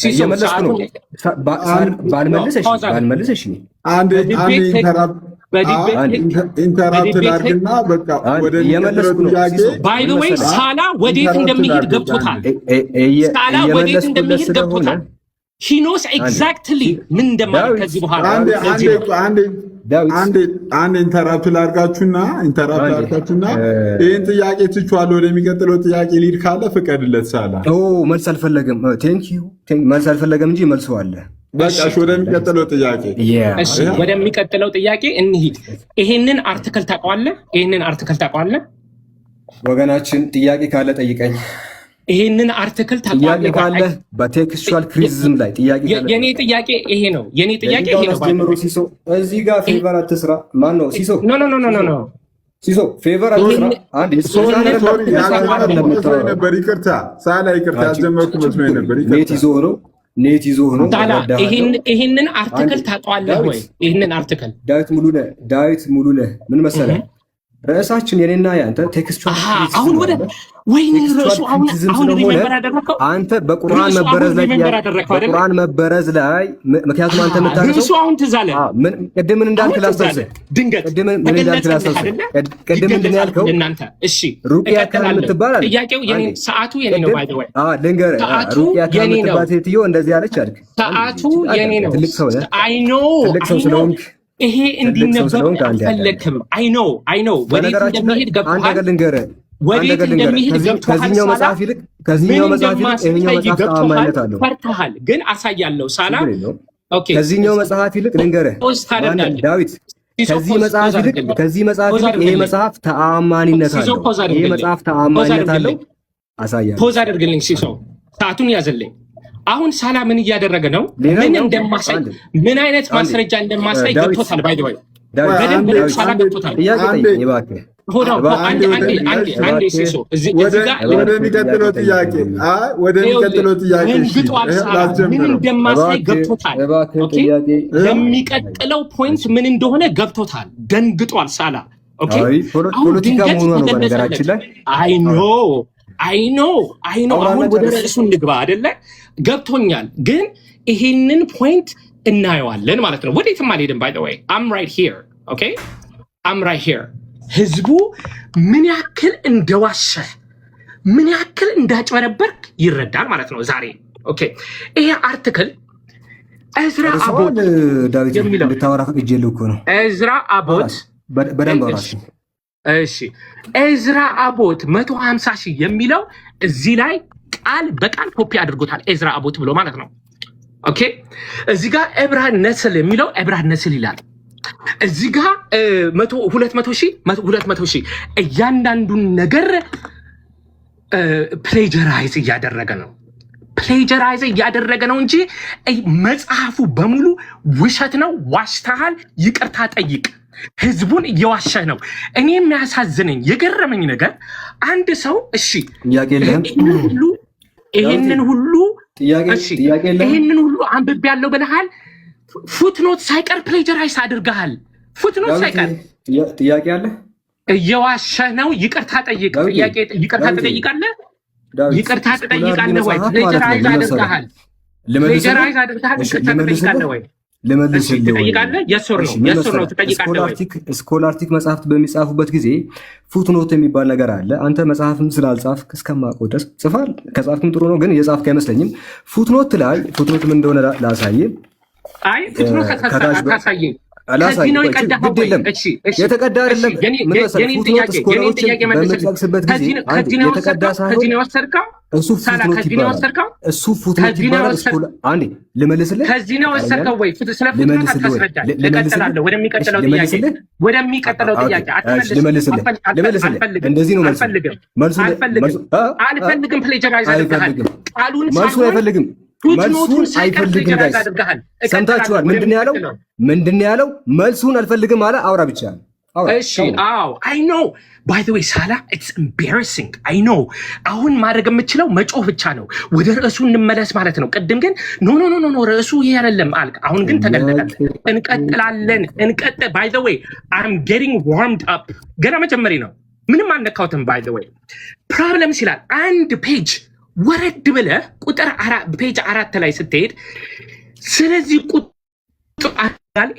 እየመለስኩ ነው። ባልመልስ እሺ፣ ባልመልስ እሺ። አንዴ interrupt ላድርግና በቃ ወደ ጥያቄ By the way ሳላ ወዴት እንደሚሄድ ገብቶታል። ሳላ ወዴት እንደሚሄድ ገብቶታል። He knows exactly ምን እንደማደርግ ከዚህ በኋላ። ለዚህ ነው። አንድ interrupt ላርጋችሁና ይህን ጥያቄ ትቼዋለሁ፣ ወደሚቀጥለው ጥያቄ lead ካለ ፍቀድለት ሳላ። መልስ አልፈለገም። Thank you። መልስ አልፈለገም እንጂ መልሶ አለ። በቃ እሺ፣ ወደሚቀጥለው ጥያቄ። እሺ፣ ወደሚቀጥለው ጥያቄ እንሂድ። ይሄንን article ታውቀዋለህ? ይሄንን article ታውቀዋለህ? ወገናችን፣ ጥያቄ ካለ ጠይቀኝ። ይሄንን article ጥያቄ ታውቀዋለህ? ካለ በ textual criticism ላይ ጥያቄ ካለ የኔ ጥያቄ ይሄ ነው። የኔ ጥያቄ ይሄ ነው። አስጀምሩ ሲሶ፣ እዚህ ጋር favor አትስራ። ማን ነው ሲሶ? No, no, no, no, no. ሲሶ፣ favor አትስራ። አንድ መስሎኝ ነበር። ይቅርታ ሳላ፣ ይቅርታ፣ ያስጀመርኩ መስሎኝ ነበር። ኔት ይዞ ነው፣ ኔት ይዞ ነው። ሳላ፣ ይሄንን article ታውቀዋለህ ወይ? ይሄንን article። ዳዊት ሙሉነህ፣ ዳዊት ሙሉነህ፣ ምን መሰለህ፣ ርዕሳችን የኔና ያንተ textual አሁን ወደ ወይኔ ርዕሱ አሁን remember ያደረከው። አንተ በቁርአን መበረዝ ላይ፣ በቁርአን መበረዝ ላይ፣ ምክንያቱም አንተ የምታነሳው ርዕሱ አሁን ትዝ አለ። ቅድም ምን እንዳልክ ላስታውስህ። ድንገት ቅድም ምን እንዳልክ ላስታውስህ። ቅድም ምንድን ነው ያልከው? እናንተ እሺ፣ ሩቅያ ካህን የምትባል አለ። ጥያቄው የኔ፣ ሰዓቱ የኔ ነው። By the way ልንገርህ፣ ሰዓቱ ሩቅያ ካህን የኔ ነው። የምትባል ሴትዮ እንደዚህ አለች አልክ። ሰዓቱ የኔ ነው። ትልቅ ሰው ነህ። I know። ትልቅ ሰው ስለሆንክ ይሄ እንዲነበብ አልፈለግክም። I know, I know። ወዴት እንደሚሄድ አንድ ገብቶሃል። ነገር ልንገርህ፣ ወዴት እንደሚሄድ ገብቶሃል። ከዚህኛው መጽሐፍ ይልቅ ከዚህኛው መጽሐፍ ይልቅ ይሄኛው መጽሐፍ ተአማኒነት አለው። ፈርተሃል፣ ግን አሳያለሁ። ሳላ okay። ከዚህኛው መጽሐፍ ይልቅ ልንገርህ ዳዊት፣ ከዚህ መጽሐፍ ይልቅ ይሄ መጽሐፍ ተአማኒነት አለው። ይሄ መጽሐፍ ተአማኒነት አለው። አሳያለሁ። Pause አድርግልኝ ሲሶ፣ ሰዓቱን ያዘልኝ። አሁን ሳላ ምን እያደረገ ነው? ምን እንደማሳይ፣ ምን አይነት ማስረጃ እንደማሳይ ገብቶታል። By the way በደንብ ሳላ ገብቶታል። ጥያቄ ጠይቀኝ እባክህ። ሆዳው አንዴ፣ አንዴ፣ አንዴ፣ አንዴ ሲሶ እዚህ ጋር ወደሚቀጥለው ጥያቄ፣ ወደሚቀጥለው ጥያቄ። ደንግጧል። ሳላ ምን እንደማሳይ ገብቶታል። የሚቀጥለው point ምን እንደሆነ ገብቶታል። ደንግጧል ሳላ። Okay። ፖለቲካ መሆኑ ነው በነገራችን ላይ። I know, I know, I know። አሁን ወደ ርዕሱ እንግባ አይደለ? ገብቶኛል። ግን ይሄንን point እናየዋለን ማለት ነው። ወዴትም አልሄድም። By the way, I'm right here, okay, I'm right here። ህዝቡ ምን ያክል እንደዋሸ፣ ምን ያክል እንዳጭበረበርክ ይረዳል ማለት ነው ዛሬ። Okay፣ ይሄ article እዝራ አቦት ዳዊት የሚለው እንድታወራ ፈቅጄልህ እኮ ነው። እዝራ አቦት በደንብ አውራ። እሺ፣ ኤዝራ አቦት 150,000 የሚለው እዚህ ላይ ቃል በቃል ኮፒ አድርጎታል። ኤዝራ አቦት ብሎ ማለት ነው። Okay፣ እዚህ ጋር ኤብርሃን ነስል የሚለው ኤብርሃን ነስል ይላል። እዚህ ጋር 200,000፣ 200,000፣ እያንዳንዱን ነገር plagiarize እያደረገ ነው። Plagiarize እያደረገ ነው እንጂ መጽሐፉ በሙሉ ውሸት ነው። ዋሽተሃል፣ ይቅርታ ጠይቅ። ህዝቡን እየዋሸህ ነው። እኔ የሚያሳዝነኝ፣ የገረመኝ ነገር አንድ ሰው እሺ ጥያቄ የለህም? ይህንን ሁሉ እሺ ይህንን ሁሉ አንብቤያለሁ ብለሃል። Footnote ሳይቀር plagiarize አድርገሃል። Footnote ሳይቀር። ጥያቄ አለ? እየዋሸህ ነው። ይቅርታ ጠይቅ። ጥያቄ ይቅርታ ትጠይቃለህ። ይቅርታ ትጠይቃለህ ወይ? Plagiarize አድርገሃል። Plagiarize አድርገሃል። ይቅርታ ትጠይቃለህ ወይ? ልመልስልህ። ትጠይቃለህ? Yes or no? Yes or no? ትጠይቃለህ ወይ? Scholastic መጽሐፍት በሚጻፉበት ጊዜ footnote የሚባል ነገር አለ። አንተ መጽሐፍም ስላልጻፍክ እስከማውቀው ድረስ፣ ጽፋል፣ ከጻፍክም ጥሩ ነው፣ ግን የጻፍክ አይመስለኝም። Footnote ላይ፣ footnote ምን እንደሆነ ላሳይ። አይ፣ footnote አታሳየኝ። ከዚህ ነው የቀዳኸው ወይ? የተቀዳ አይደለም። ምን መሰለህ፣ footnote scholar ኦችን በምትጠቅስበት ጊዜ የተቀዳ ሳይሆን እሱ footnote ይባላል። እሱ footnote ይባላል። አንዴ ልመልስልህ። ከዚህ ነው የወሰድከው ወይ? ስለ footnote አታስረዳኝ። እቀጥላለሁ። ወደሚቀጥለው ጥያቄ፣ ወደሚቀጥለው ጥያቄ። ልመልስልህ፣ ልመልስልህ። እንደዚህ ነው መልሱ። አልፈልግም። Plagiarize አድርገሃል። ቃሉን መልሱን አይፈልግም። መልሱን አይፈልግም። Guys፣ ሰምታችኋል። ምንድን ነው ያለው? ምንድን ነው ያለው? መልሱን አልፈልግም አለ። አውራ ብቻ። እሺ፣ አዎ፣ I know። By the way ሳላ፣ it's embarrassing, I know። አሁን ማድረግ የምችለው መጮህ ብቻ ነው። ወደ ርዕሱ እንመለስ ማለት ነው። ቅድም ግን no, no, no, no፣ ርዕሱ ይሄ አይደለም አልክ። አሁን ግን ተገለጠ። እንቀጥላለን። እንቀጥል። By the way, I'm getting warmed up። ገና መጀመሪ ነው። ምንም አልነካሁትም። By the way, problems ይላል። አንድ page ወረድ ብለህ ቁጥር page 4 ላይ ስትሄድ ስለዚህ ቁጥር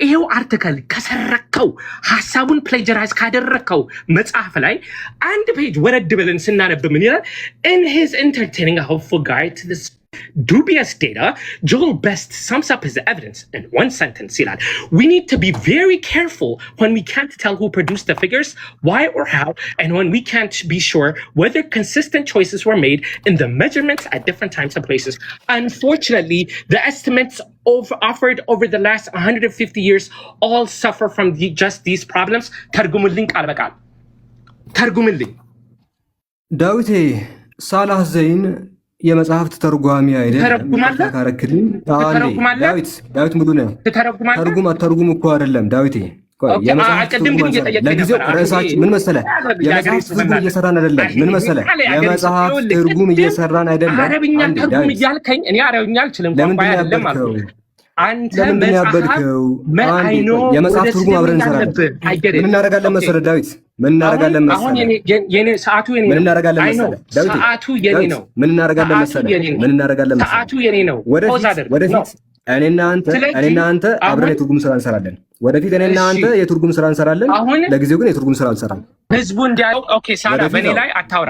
ይሄው article ከሰረከው፣ ሀሳቡን plagiarize ካደረግከው መጽሐፍ ላይ አንድ page ወረድ ብለን ስናነብ ምን ይላል? In his entertaining hopeful guide to Dubious data, Joel Best sums up his evidence in one sentence ይላል። "We need to be very careful when we can't tell who produced the figures, why or how, and when we can't be sure whether consistent choices were made in the measurements at different times and places. Unfortunately, the estimates offered over the last 150 years all suffer from just these problems." ተርጉምልኝ፣ ቃል በቃል ተርጉምልኝ። ዳዊቴ፣ ሳላህ ዘይን የመጽሐፍት ተርጓሚ አይደለም። ትተረጉማለህ? ካረክልኝ ትተረጉማለህ? ዳዊት፣ ዳዊት ሙሉ ነህ። ትተረጉማለህ? ተርጉም አተርጉም እኮ አይደለም ዳዊቴ። የመጽሐፍት ቅድም ግን እየጠየቀኝ ለጊዜው ነበር። ርዕሳችን ምን መሰለህ? የመጽሐፍት ትርጉም እየሰራን አይደለም። ምን መሰለህ? የመጽሐፍ ትርጉም እየሰራን አይደለም። አረብኛ ተርጉም እያልከኝ እኔ አረብኛ አልችልም። ቋንቋ ለምንድን ነው አይደለም ያበድከው? አልኩህ። አንተ ለምንድን ነው መጽሐፍ ያበድከው? የመጽሐፍ ትርጉም አብረን እንሰራለን። ምን እናደርጋለን መሰለህ ዳዊት? ምን እናደርጋለን መሰለህ? ሰዓቱ የኔ ምን ነው። እናደርጋለን መሰለህ ዳዊት? ሰዓቱ የኔ ነው። ምን እናደርጋለን መሰለህ? ምን እናደርጋለን መሰለህ? ሰዓቱ የኔ ነው። ወደፊት ወደፊት እኔና አንተ አብረን የትርጉም ስራ እንሰራለን። ወደፊት እኔና አንተ የትርጉም ስራ እንሰራለን። ለጊዜው ግን የትርጉም ስራ አንሰራም። ህዝቡ እንዲያየው okay፣ ሳራ በእኔ ላይ አታውራ።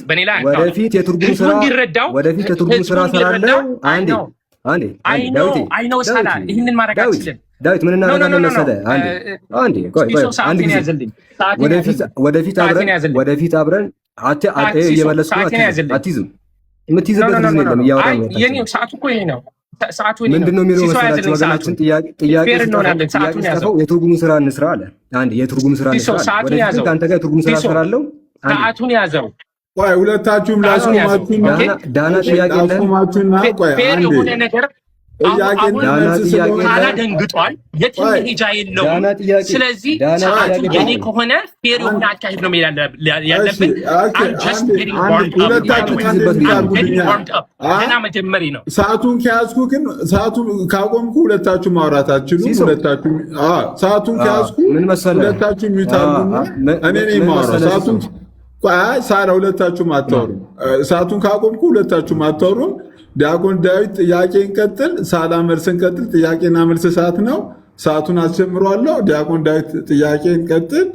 በእኔ ላይ አታውራ። ወደፊት የትርጉም ስራ እንዲረዳው ወደፊት የትርጉም ስራ እሰራለሁ። አንዴ አንዴ አንዴ ዳዊቴ። I know ሳላ ይህንን ማድረግ አልችልም። ዳዊት፣ ምን እናደርጋለን መሰለህ? አንዴ አንዴ ቆይ ቆይ አንድ ጊዜ ወደፊት ወደፊት አብረን እየመለስኩ ነው። አትይዝም፣ የምትይዝበት ጊዜ የለም። እያወራን ነው። ሰዓቱ እኮ ይሄ ነው። ሰዓቱ ምንድን ነው የሚለው መሰላችሁ? ወገናችን ጥያቄ ስጠፈው የትርጉሙን ስራ እንስራ አለ። አንድ የትርጉም ስራ እንስራ አለ። ወደፊት ከአንተ ጋር የትርጉም ስራ እሰራለሁ። ሰዓቱን ያዘው። ቆይ፣ ሁለታችሁም ላስቆማችሁና ዳና ጥያቄ ላስቆማችሁና ቆይ fair አንዴ የሆነ ነገር ጥያቄና መልስ ስለሆነ ሳላ ደንግጧል። የትም መሄጃ የለውም። ስለዚህ ሰዓቱ የኔ ከሆነ fair የሆነ አካሄድ ነው መሄድ ያለብን። ሁለታችሁም ገና መጀመሪ ነው። ሰዓቱን ከያዝኩ ግን ሰዓቱን ካቆምኩ ሁለታችሁ ማውራት አትችሉም። ሁለታችሁም ሰዓቱን ከያዝኩ ሁለታችሁም mute አድርጉና እኔ ነኝ የማወራው። ሰዓቱን ሳራ ሁለታችሁም አታወሩም። ሰዓቱን ካቆምኩ ሁለታችሁም አታወሩም። ዲያቆን ዳዊት ጥያቄ እንቀጥል፣ ሳላ መልስ እንቀጥል። ጥያቄና መልስ ሰዓት ነው። ሰዓቱን አስጀምሯለሁ። ዲያቆን ዳዊት ጥያቄ እንቀጥል፣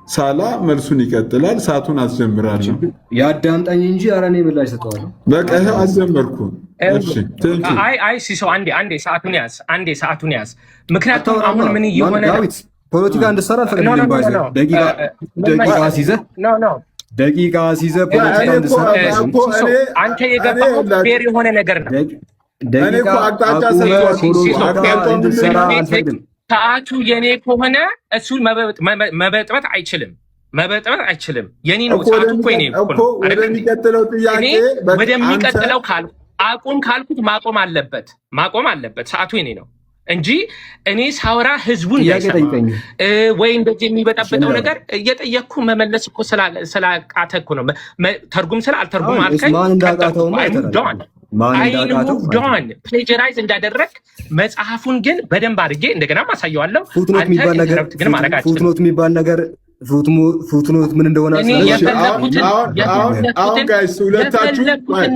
ሳላ መልሱን ይቀጥላል። ሰዓቱን አስጀምራለሁ። ያዳምጠኝ እንጂ ኧረ እኔ ምላሽ ሰጠዋለሁ። በቃ ይኸው አስጀመርኩ። አይ አይ ሲሶ፣ አንዴ አንዴ ሰዓቱን ያዝ፣ አንዴ ሰዓቱን ያዝ። ምክንያቱም አሁን ምን እየሆነ ዳዊት፣ ፖለቲካ እንድትሰራ አልፈቅድልህም። ባይዘ ደቂቃ ደቂቃ ሲይዘህ ደቂቃ ሲይዘህ ፖለቲካ እንድትሰራ አንተ የገባኸው fair የሆነ ነገር ነው። ደቂቃ ፖለቲካ እንድትሰራ አልፈቅድም። ሰዓቱ የኔ ከሆነ እሱ መበጥበጥ አይችልም። መበጥበጥ አይችልም። የኔ ነው ሰዓቱ እኮ የኔ እኮ ነው። ወደሚቀጥለው ጥያቄ ወደሚቀጥለው ካልኩ አቁም ካልኩት ማቆም አለበት፣ ማቆም አለበት። ሰዓቱ የኔ ነው እንጂ እኔ ሳወራ ህዝቡ እንዳይሰማ ወይ እንደዚህ የሚበጠብጠው ነገር እየጠየቅኩ መመለስ እኮ ስላቃተ እኮ ነው። ተርጉም ስለ አልተርጉም አልከኝ። Done plagiarize እንዳደረግ መጽሐፉን ግን በደንብ አድርጌ እንደገና ማሳየዋለሁ። Footnote የሚባል ነገር footnote ምን እንደሆነ የፈለግኩትን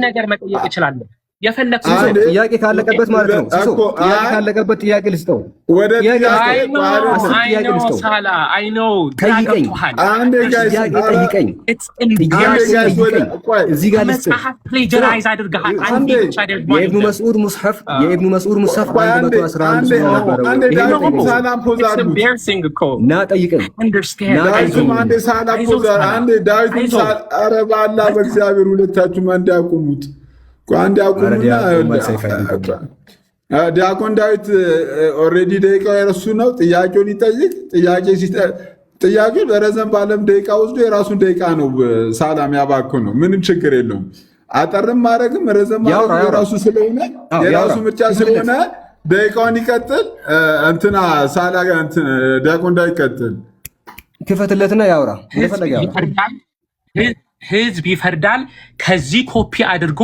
ነገር መጠየቅ እችላለሁ። የፈለግኩትን ጥያቄ ካለቀበት ማለት ነው። ጥያቄ ካለቀበት ጥያቄ ልስጠው። ወደ ጥያቄ ልስጠው። ሳላ I know። ጠይቀኝ፣ ጥያቄ ጠይቀኝ፣ ጥያቄ ጠይቀኝ። እዚህ ጋር ልስጥህ። መጽሐፍ plagiarize አድርገሃል። አንዴ ብቻ ደግሞ የኢብኑ መስዑድ ሙስሐፍ፣ የኢብኑ መስዑድ ሙስሐፍ 111 ነበረ። ና ጠይቀኝ፣ understand ና ጠይቀኝ። አንዴ ሳላ pause አንዴ ዳዊትም ኧረ በአላህ በእግዚአብሔር ሁለታችሁም አንዴ አቁሙት። አንዴ አቁሙና ዲያቆን ዳዊት already ደቂቃው የረሱ ነው። ጥያቄውን ይጠይቅ። ጥያቄውን በረዘም ባለም ደቂቃ ወስዶ የራሱን ደቂቃ ነው ሳላም ያባኩ ነው። ምንም ችግር የለውም። አጠርም ማድረግም ረዘም ማድረግ የራሱ ስለሆነ የራሱ ምርጫ ስለሆነ ደቂቃውን ይቀጥል። እንትና ሳላ ዲያቆን ዳዊት ይቀጥል። ክፈትለትና ያውራ፣ እንደፈለገ ያውራ። ህዝብ ይፈርዳል። ከዚህ ኮፒ አድርጎ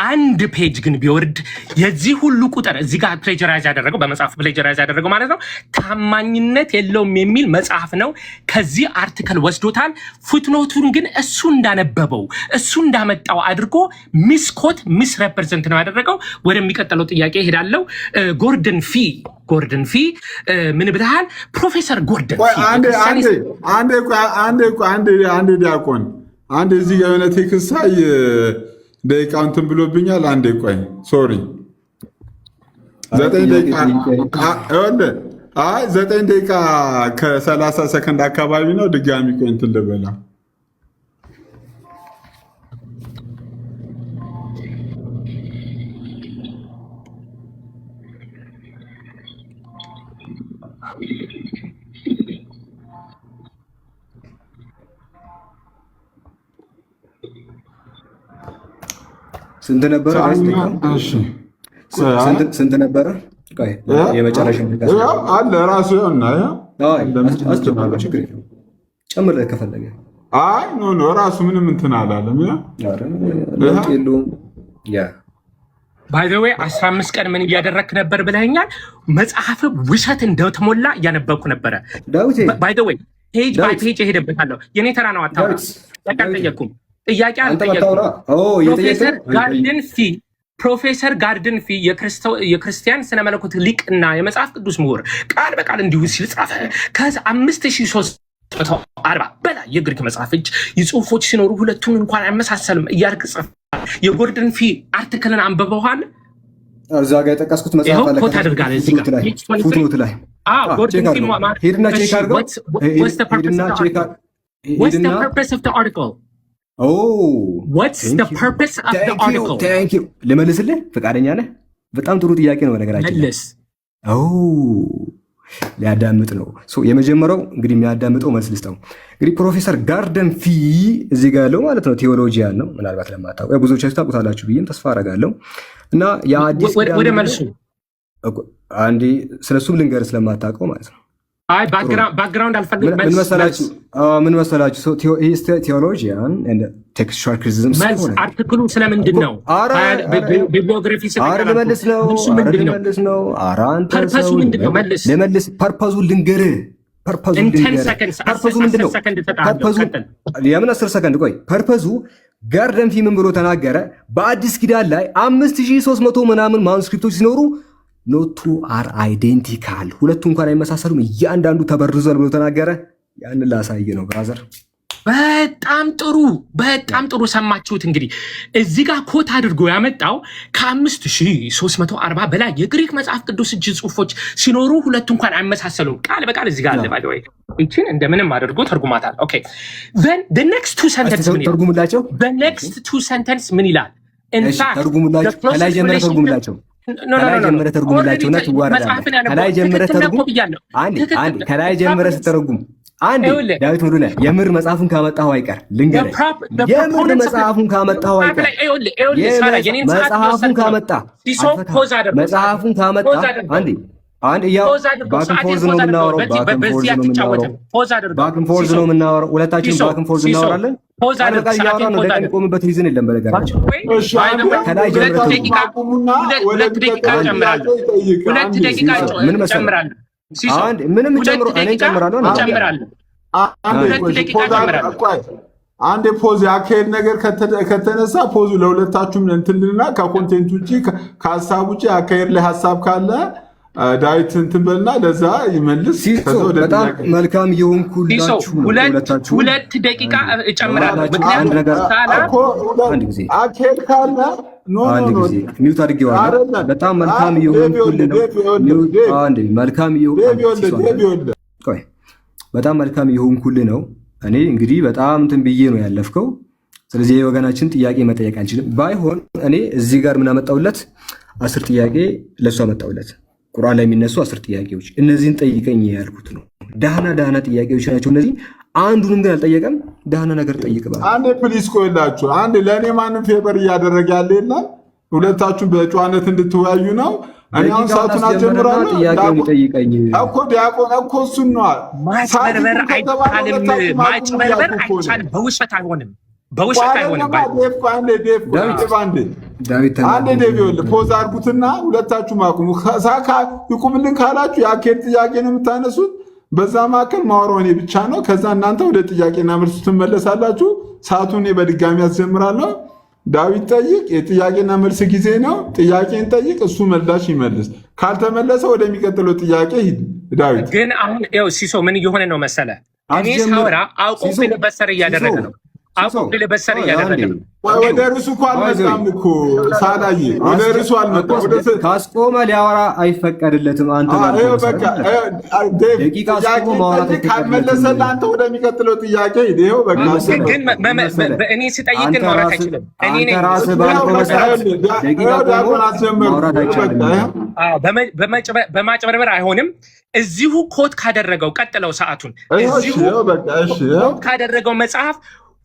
አንድ page ግን ቢወርድ የዚህ ሁሉ ቁጥር እዚህ ጋር plagiarize ያደረገው በመጽሐፍ plagiarize ያደረገው ማለት ነው ታማኝነት የለውም የሚል መጽሐፍ ነው። ከዚህ article ወስዶታል። Footnote ኡን ግን እሱ እንዳነበበው እሱ እንዳመጣው አድርጎ misquote misrepresent ነው ያደረገው። ወደሚቀጥለው ጥያቄ ሄዳለው። ጎርደን ፊ፣ ጎርደን ፊ ምን ብለሃል? ፕሮፌሰር ጎርደን ፊ አንዴ አንዴ ዲያቆን አንድ እዚህ የሆነ text ሳይ ደቂቃ እንትን ብሎብኛል። አንዴ ቆይ sorry፣ 9 ደቂቃ፣ አይ 9 ደቂቃ ከ30 ሰከንድ አካባቢ ነው። ድጋሚ ቆይ እንትን ልበላ። ስንት ነበረ? ስንት ነበረ? የመጨረሻ አለ ራሱ ችግር ጨምርለት ከፈለገ። አይ no no፣ ራሱ ምንም እንትን አላለም። ለውጥ የለውም። By the way 15 ቀን ምን እያደረግክ ነበር ብለኸኛል። መጽሐፍ ውሸት እንደተሞላ እያነበብኩ ነበረ። By the way page by page እሄድበታለሁ። የኔ ተራ ነው። አታውራ። ጥያቄ አልጠየቅኩም። ጥያቄ አልጠየቅኩም። ፕሮፌሰር ጋርደን ፊ የክርስቲያን ስነ መለኮት ሊቅ እና የመጽሐፍ ቅዱስ ምሁር ቃል በቃል እንዲሁ ሲል ጻፈ። ከ5340 በላይ የግሪክ መጽሐፍ እጅ ጽሁፎች ሲኖሩ ሁለቱን እንኳን አይመሳሰልም እያልክ ጽፍ። የጎርደን ፊ article ን አንብበዋል? እዛ ጋር የጠቀስኩት መጽሐፍ አለ። Quote አድርጋለህ እዚህ ጋር። Footnote ላይ ጎርደን ፊ ሄድና check አድርገው። ሄድና check What's the purpose of the article? What's the purpose of the article? Thank you። ልመልስልህ ፈቃደኛ ነህ? በጣም ጥሩ ጥያቄ ነው። በነገራችን መልስ። ሊያዳምጥ ነው የመጀመሪያው። እንግዲህ የሚያዳምጠው መልስ ልስጠው። እንግዲህ ፕሮፌሰር ጋርደን ፊ እዚህ ጋር ያለው ማለት ነው theologian ነው። ምናልባት ለማታውቁ፣ ብዙዎቻችሁ ታውቁታላችሁ ብዬም ተስፋ አደርጋለሁ። እና የአዲስ ወደ መልሱ። አንዴ ስለሱም ልንገር ስለማታውቀው ማለት ነው። አይ background አልፈልግም። ምን መሰላችሁ? Theologian textual criticism መልስ። Article ኡ ስለምንድን ነው? Bibliography ልመልስ ነው፣ ልመልስ ነው። ኧረ አንተ purpose ኡ ምንድን ነው? መልስ። ልመልስ። Purpose ኡ ልንገርህ። Purpose ኡ purpose ኡ ምንድን ነው? Purpose ኡ የምን 10 ሰከንድ? ቆይ፣ purpose ኡ ጋርደን ፊ ምን ብሎ ተናገረ? በአዲስ ኪዳን ላይ 5300 ምናምን manuscript ኦች ሲኖሩ no two are identical፣ ሁለቱ እንኳን አይመሳሰሉም፣ እያንዳንዱ ተበርዟል ብሎ ተናገረ። ያንን ላሳይ ነው brother። በጣም ጥሩ፣ በጣም ጥሩ። ሰማችሁት እንግዲህ እዚህ ጋር quote አድርጎ ያመጣው ከ5340 በላይ የግሪክ መጽሐፍ ቅዱስ እጅ ጽሁፎች ሲኖሩ ሁለቱ እንኳን አይመሳሰሉም። ቃል በቃል እዚህ ጋር አለ። By the way ይችን እንደምንም አድርጎ ተርጉማታል። Okay, then the next two sentence ምን ይላል? ተርጉምላቸው። The next two sentence ምን ይላል? ተርጉምላቸው። ከላይ ጀምረህ ተርጉምላቸው። ከላይ ጀምረህ ተርጉምላቸውና ትዋረዳለህ። ከላይ ጀምረህ ተርጉም። አንዴ አንዴ፣ ከላይ ጀምረህ ስትተረጉም አንዴ፣ ዳዊት ሙሉነህ፣ የምር መጽሐፉን ካመጣኸው አይቀር ልንገርህ፣ የምር መጽሐፉን ካመጣኸው አይቀር፣ መጽሐፉን ካመጣ መጽሐፉን ካመጣ አንዴ አንድ ያው back and forth ነው የምናወራው። Back and forth ነው የምናወራው። Back and forth ነው የምናወራው። ሁለታችንም back and forth እናወራለን። ቃል በቃል እያወራን ነው። ደቂቃ የሚቆምበት reason የለም። በነገራችን ከላይ ጀምረህ ሁለት ደቂቃ ጨምራለሁ። 2 ደቂቃ ምን መሰለህ፣ አንድ ምንም ጨምሮ እኔ ጨምራለሁ። ጨምራለሁ። 2 ደቂቃ ጨምራለሁ። አንድ pause የአካሄድ ነገር ከተነሳ pause ኡ ለሁለታችሁም እንትንልና ከ content ውጭ ከሀሳብ ውጭ አካሄድ ላይ ሀሳብ ካለ ዳዊት እንትን በልና ለዛ ይመልስ። በጣም መልካም የሆንኩላችሁ 2 ደቂቃ እጨምራለሁ። ምክንያቱም አካሄድ ካለ አንድ ጊዜ mute አድርጌዋለሁ። በጣም መልካም የሆንኩልህ ነው። አንዴ መልካም በጣም መልካም የሆንኩልህ ነው። እኔ እንግዲህ በጣም እንትን ብዬ ነው ያለፍከው። ስለዚህ የወገናችን ጥያቄ መጠየቅ አልችልም። ባይሆን እኔ እዚህ ጋር ምን አመጣሁለት? 10 ጥያቄ ለእሱ አመጣሁለት። ቁርአን ላይ የሚነሱ 10 ጥያቄዎች፣ እነዚህን ጠይቀኝ ያልኩት ነው። ዳህና ዳህና ጥያቄዎች ናቸው እነዚህ። አንዱንም ግን አልጠየቀም። ዳህና ነገር ጠይቅ። አንዴ please ቆይላችሁ። አንዴ ለእኔ ማንም favor እያደረገ ያለ የለም። ሁለታችሁም በጨዋነት እንድትወያዩ ነው። እኔ አሁን ሰዓቱን አስጀምራለሁ። ጥያቄውን ይጠይቀኝ እኮ ዲያቆን እኮ እሱን ነዋ። ማጭበርበር አይቻልም። ማጭበርበር አይቻልም። በውሸት አይሆንም። በውሸት አይሆንም። አንዴ ዴቭ ይኸውልህ፣ pause አድርጉትና ሁለታችሁም አቁሙ። ይቁምልን ካላችሁ የአካሄድ ጥያቄ ነው የምታነሱት። በዛ መካከል ማወራው እኔ ብቻ ነው። ከዛ እናንተ ወደ ጥያቄና መልሱ ትመለሳላችሁ። ሰዓቱን እኔ በድጋሚ አስጀምራለሁ። ዳዊት ጠይቅ፣ የጥያቄና መልስ ጊዜ ነው። ጥያቄን ጠይቅ፣ እሱ መላሽ ይመልስ። ካልተመለሰ ወደሚቀጥለው ጥያቄ ሂድ። ዳዊት ግን አሁን ይኸው ሲሶ ምን እየሆነ ነው መሰለ? እኔ ሳወራ አውቆ filibuster እያደረገ ነው። አሁን filibuster እያደረገ ነው። ወደ ርዕሱ እኮ አልመጣም እኮ ሳላዬ፣ ወደ ርዕሱ አልመጣም። ካስቆመ ሊያወራ አይፈቀድለትም። አንተ ደቂቃ አስቆሞ ማውራት ካልመለሰልህ አንተ ወደሚቀጥለው ጥያቄ ይኸው በቃ። ግን እኔ ስጠይቅ ግን ማውራት አይችልም። አንተ ራስህ ባልከው መሰረት ደቂቃ ቆሞ ማውራት አይቻልም። በማጭበርበር አይሆንም። እዚሁ quote ካደረገው፣ ቀጥለው ሰዓቱን፣ እዚሁ quote ካደረገው መጽሐፍ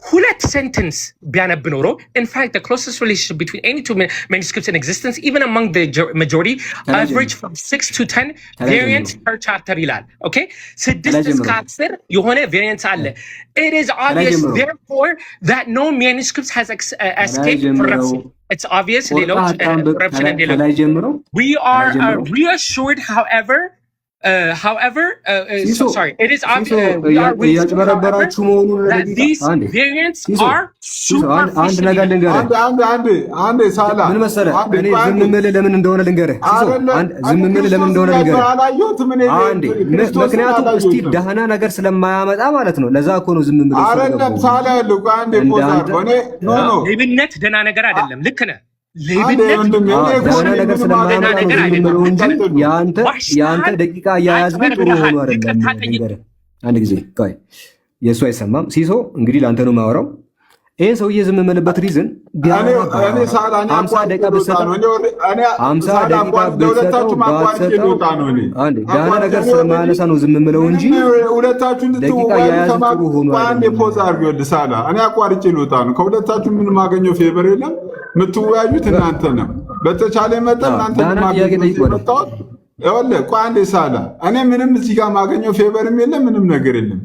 ሁለት sentence ቢያነብ ኖሮ፣ "In fact, the closest relationship between any two manuscripts in existence, even among the majority, average from 6 to 10 variants per chapter" ይላል። Okay፣ 6 እስከ 10 የሆነ variants አለ። "It is obvious, therefore, that no manuscripts has escaped corruption." It's obvious ሌሎች corruption እንደሌለ። "We are reassured, however, sorry, it is እያጭበረበራችሁ መሆኑን these variants are አንድ ነገር ልንገርህ። አንድ ሳላ ምን መሰለህ፣ እኔ ዝም የምልህ ለምን እንደሆነ ልንገርህ። ዝም የምልህ ለምን እንደሆነ ልንገርህ። አንዴ፣ ምክንያቱም እስቲ ደህና ነገር ስለማያመጣ ማለት ነው። ለዛ እኮ ነው ዝም የምልህ። አይደለም ሳላ ያለው አንዴ pause አድርገው። እኔ no no ሌብነት ደህና ነገር አይደለም። ልክ ነህ። ሌብነት ደህና ነገር ስለማያመጣ ነው ዝም የምለው እንጂ የአንተ ደቂቃ አያያዝ ግን ጥሩ ሆኖ አይደለም። ልንገርህ አንድ ጊዜ፣ ቆይ፣ የእሱ አይሰማም። ሲሶ፣ እንግዲህ ለአንተ ነው የማወራው። ይህን ሰውዬ ዝም የምልበት reason 50 ደቂቃ ብትሰጠው፣ 50 ደቂቃ ብትሰጠው ባትሰጠው አንዴ ደህና ነገር ስለማያነሳ ነው ዝም የምለው እንጂ ደቂቃ አያያዝ ጥሩ ሆኖ አይደለም። Pause አድርገው ሳላ፣ እኔ አቋርጬ ልወጣ ነው። ከሁለታችሁ ምን ማገኘው favor የለም። የምትወያዩት እናንተ ነው። በተቻለ መጠን እናንተ መጣሁት። ይኸውልህ፣ ቆይ አንዴ ሳላ፣ እኔ ምንም እዚህ ጋር ማገኘው favor ም የለም፣ ምንም ነገር የለም።